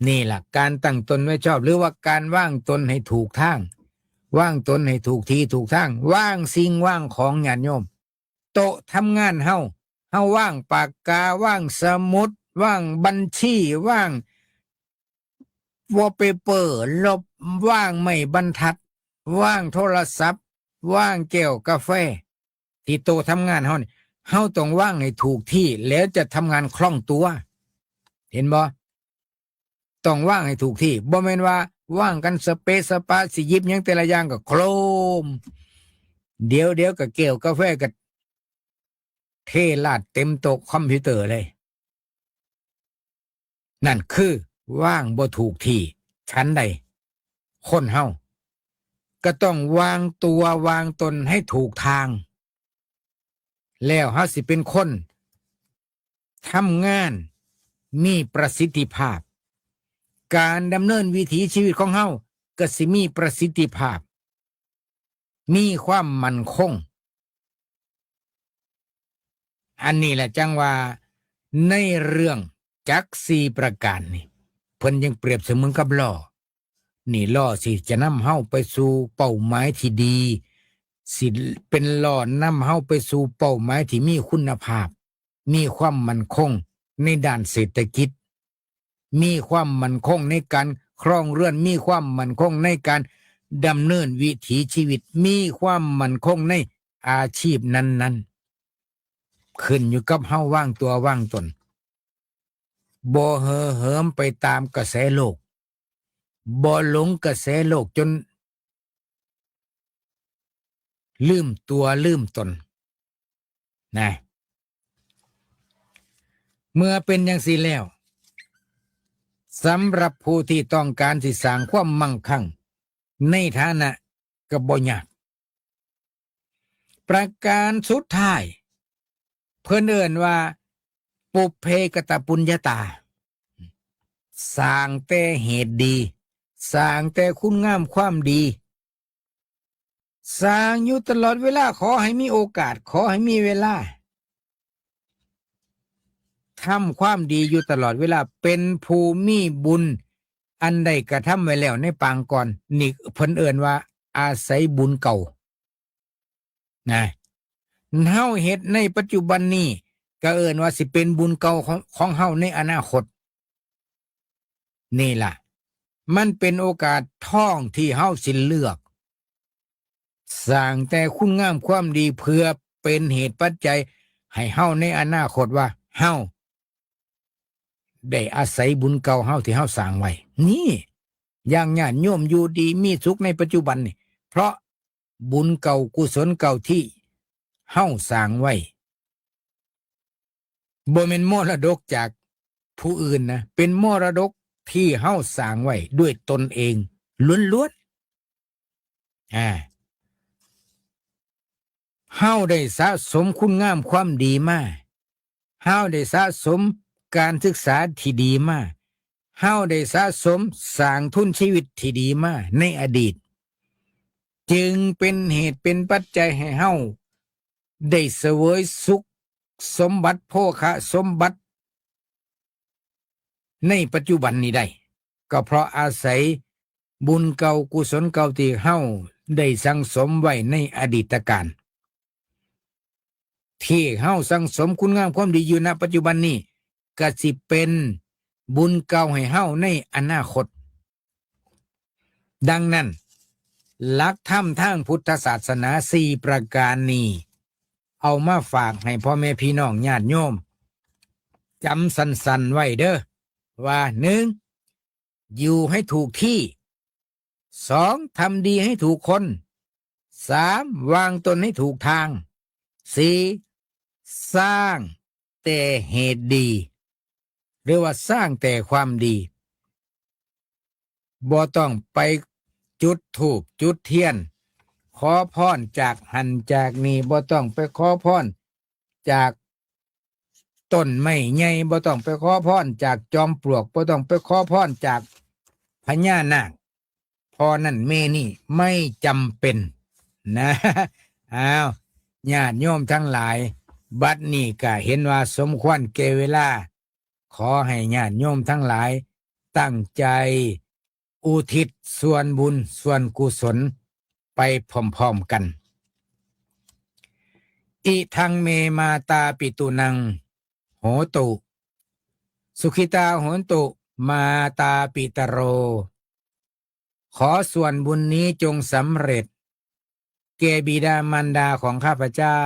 นี่ล่ะ การตั้งตนไว้ชอบ หรือว่าการวางตนให้ถูกทาง วางตนให้ถูกที่ถูกทาง วางสิ่งวางของ ญาติโยม โต๊ะทำงานเฮา เฮาวางปากกา วางสมุด วางบัญชี วางวอลเปเปอร์ ลบ วางไม้บรรทัด วางโทรศัพท์ วางแก้วกาแฟ ที่โต๊ะทำงานเฮานี่ เฮาต้องวางให้ถูกที่ แล้วจะทำงานคล่องตัว เห็นบ่ ต้องวางให้ถูกที่ บ่แม่นว่าวางกันสะเปะสะปะ สิหยิบหยังแต่ละอย่างก็โครม เดี๋ยว เดี๋ยวก็แก้วกาแฟก็เทราดเต็มโต๊ะคอมพิวเตอร์เลย นั่นคือวางบ่ถูกที่ ฉันใด คนเฮาก็ต้องวางตัววางตนให้ถูกทาง แล้วเฮาสิเป็นคนทำงานมีประสิทธิภาพ การดำเนินวิถีชีวิตของเฮาก็สิมีประสิทธิภาพ มีความมั่นคง อันนี้แหละจั่งว่าในเรื่องจักรสี่ประการนี่ เพิ่นยังเปรียบเสมือนกับล้อ นี่ล้อสิจะนำเฮาไปสู่เป้าหมายที่ดี สิเป็นล้อนำเฮาไปสู่เป้าหมายที่มีคุณภาพ มีความมั่นคงในด้านเศรษฐกิจ มีความมั่นคงในการ ครองเรือน มีความมั่นคงในการดำเนินวิถีชีวิต มีความมั่นคงในอาชีพนั้นๆ ขึ้นอยู่กับเฮาวางตัววางตน บ่เห่อเหิมไปตามกระแสโลก บ่หลงกระแสโลกจนลืมตัวลืมตน นะ เมื่อเป็นจั่งซี้แล้ว สำหรับผู้ที่ต้องการสิสร้างความมั่งคั่งในฐานะ ก็บ่ยาก ประการสุดท้าย เพิ่นเอิ้นว่า ปุพเพกตปุญญาตา สร้างแต่เหตุดี สร้างแต่คุณงามความดี สร้างอยู่ตลอดเวลา ขอให้มีโอกาส ขอให้มีเวลา ทำความดีอยู่ตลอดเวลา เป็นผู้มีบุญ อันใดกระทำไว้แล้วในปางก่อน นี่เพิ่นเอิ้นว่าอาศัยบุญเก่า นะ เฮาเฮ็ดในปัจจุบันนี้ ก็เอิ้นว่าสิเป็นบุญเก่าของ ของเฮาในอนาคต นี่ล่ะ มันเป็นโอกาสทองที่เฮาสิเลือก สร้างแต่คุณงามความดีเพื่อเป็นเหตุปัจจัยให้เฮาในอนาคตว่าเฮาได้อาศัยบุญเก่าเฮาที่เฮาสร้างไว้ นี่ อย่างญาติโยมอยู่ดีมีสุขในปัจจุบันนี่ เพราะบุญเก่ากุศลเก่าที่เฮาสร้างไว้ บ่แม่นมรดกจากผู้อื่นนะ เป็นมรดกที่เฮาสร้างไว้ด้วยตนเองล้วนๆ อ่า เฮาได้สะสมคุณงามความดีมา เฮาได้สะสมการศึกษาที่ดีมา เฮาได้สะสมสร้างทุนชีวิตที่ดีมาในอดีต จึงเป็นเหตุเป็นปัจจัยให้เฮาได้เสวยสุขสมบัติโภคะสมบัติ ในปัจจุบันนี้ได้ ก็เพราะอาศัยบุญเก่ากุศลเก่าที่เฮาได้สั่งสมไว้ในอดีตกาล ที่เฮาสั่งสมคุณงามความดีอยู่ณปัจจุบันนี้ ก็สิเป็นบุญเก่าให้เฮาในอนาคต ดังนั้น หลักธรรมทางพุทธศาสนาสี่ประการนี้ เอามาฝากให้พ่อแม่พี่น้องญาติโยม จำสั้นๆไว้เด้อ ว่า หนึ่ง อยู่ให้ถูกที่ สอง ทำดีให้ถูกคน สาม วางตนให้ถูกทาง สี่ สร้างแต่เหตุดี หรือว่าสร้างแต่ความดี บ่ต้องไปจุดธูปจุดเทียน ขอพรจากหั้นจากนี่ บ่ต้องไปขอพรจากต้นไม้ใหญ่ บ่ต้องไปขอพรจากจอมปลวก บ่ต้องไปขอพรจากพญานาค พ่อนั่นแม่นี่ ไม่จำเป็นนะ อ้าว ญาติโยมทั้งหลาย บัดนี้ก็เห็นว่าสมควรแก่เวลา ขอให้ญาติโยมทั้งหลายตั้งใจอุทิศส่วนบุญส่วนกุศลไปพร้อมๆกัน อิทังเมมาตาปิตุนังโหตุ สุขิตาโหนตุ มาตาปิตโร ขอส่วนบุญนี้จงสำเร็จ แก่บิดามารดาของข้าพเจ้า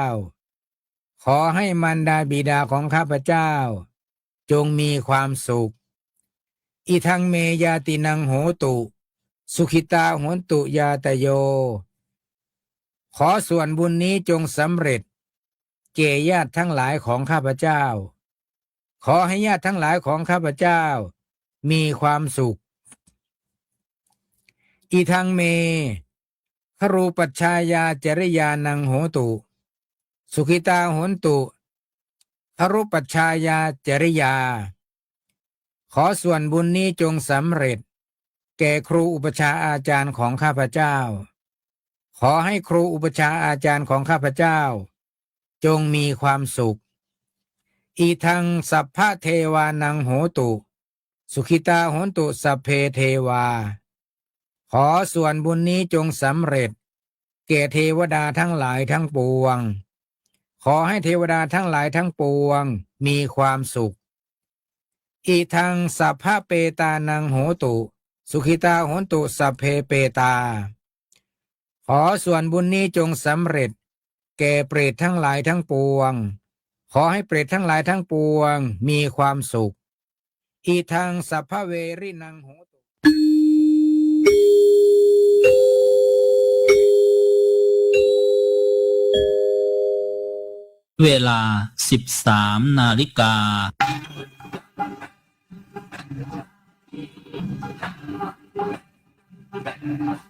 ขอให้มารดาบิดาของข้าพเจ้า จงมีความสุข อิทังเมญาตินังโหตุ สุขิตาโหนตุญาตโย ขอส่วนบุญนี้จงสำเร็จ แก่ญาติทั้งหลายของข้าพเจ้า ขอให้ญาติทั้งหลายของข้าพเจ้า มีความสุข อิทังเม ครูปัจฉายาจริยานังโหตุ สุขิตาโหนตุ ครูปัจฉายาจริยา ขอส่วนบุญนี้จงสำเร็จ แก่ครูอุปัชฌาย์อาจารย์ของข้าพเจ้า ขอให้ครูอุปัชฌาย์อาจารย์ของข้าพเจ้า จงมีความสุข อิทังสัพพะเทวานังโหตุ สุขิตาโหนตุสัพเพเทวา ขอส่วนบุญนี้จงสำเร็จ แก่เทวดาทั้งหลายทั้งปวง ขอให้เทวดาทั้งหลายทั้งปวงมีความสุข อิทังสัพพะเปตานังโหตุ สุขิตา โหนตุ สัพเพ เปตา ขอส่วนบุญนี้จงสำเร็จแก่เปรตทั้งหลายทั้งปวง ขอให้เปรตทั้งหลายทั้งปวงมีความสุข อิทัง สัพพะเวรินัง โหตุ เวลา สิบสาม นาฬิกา เ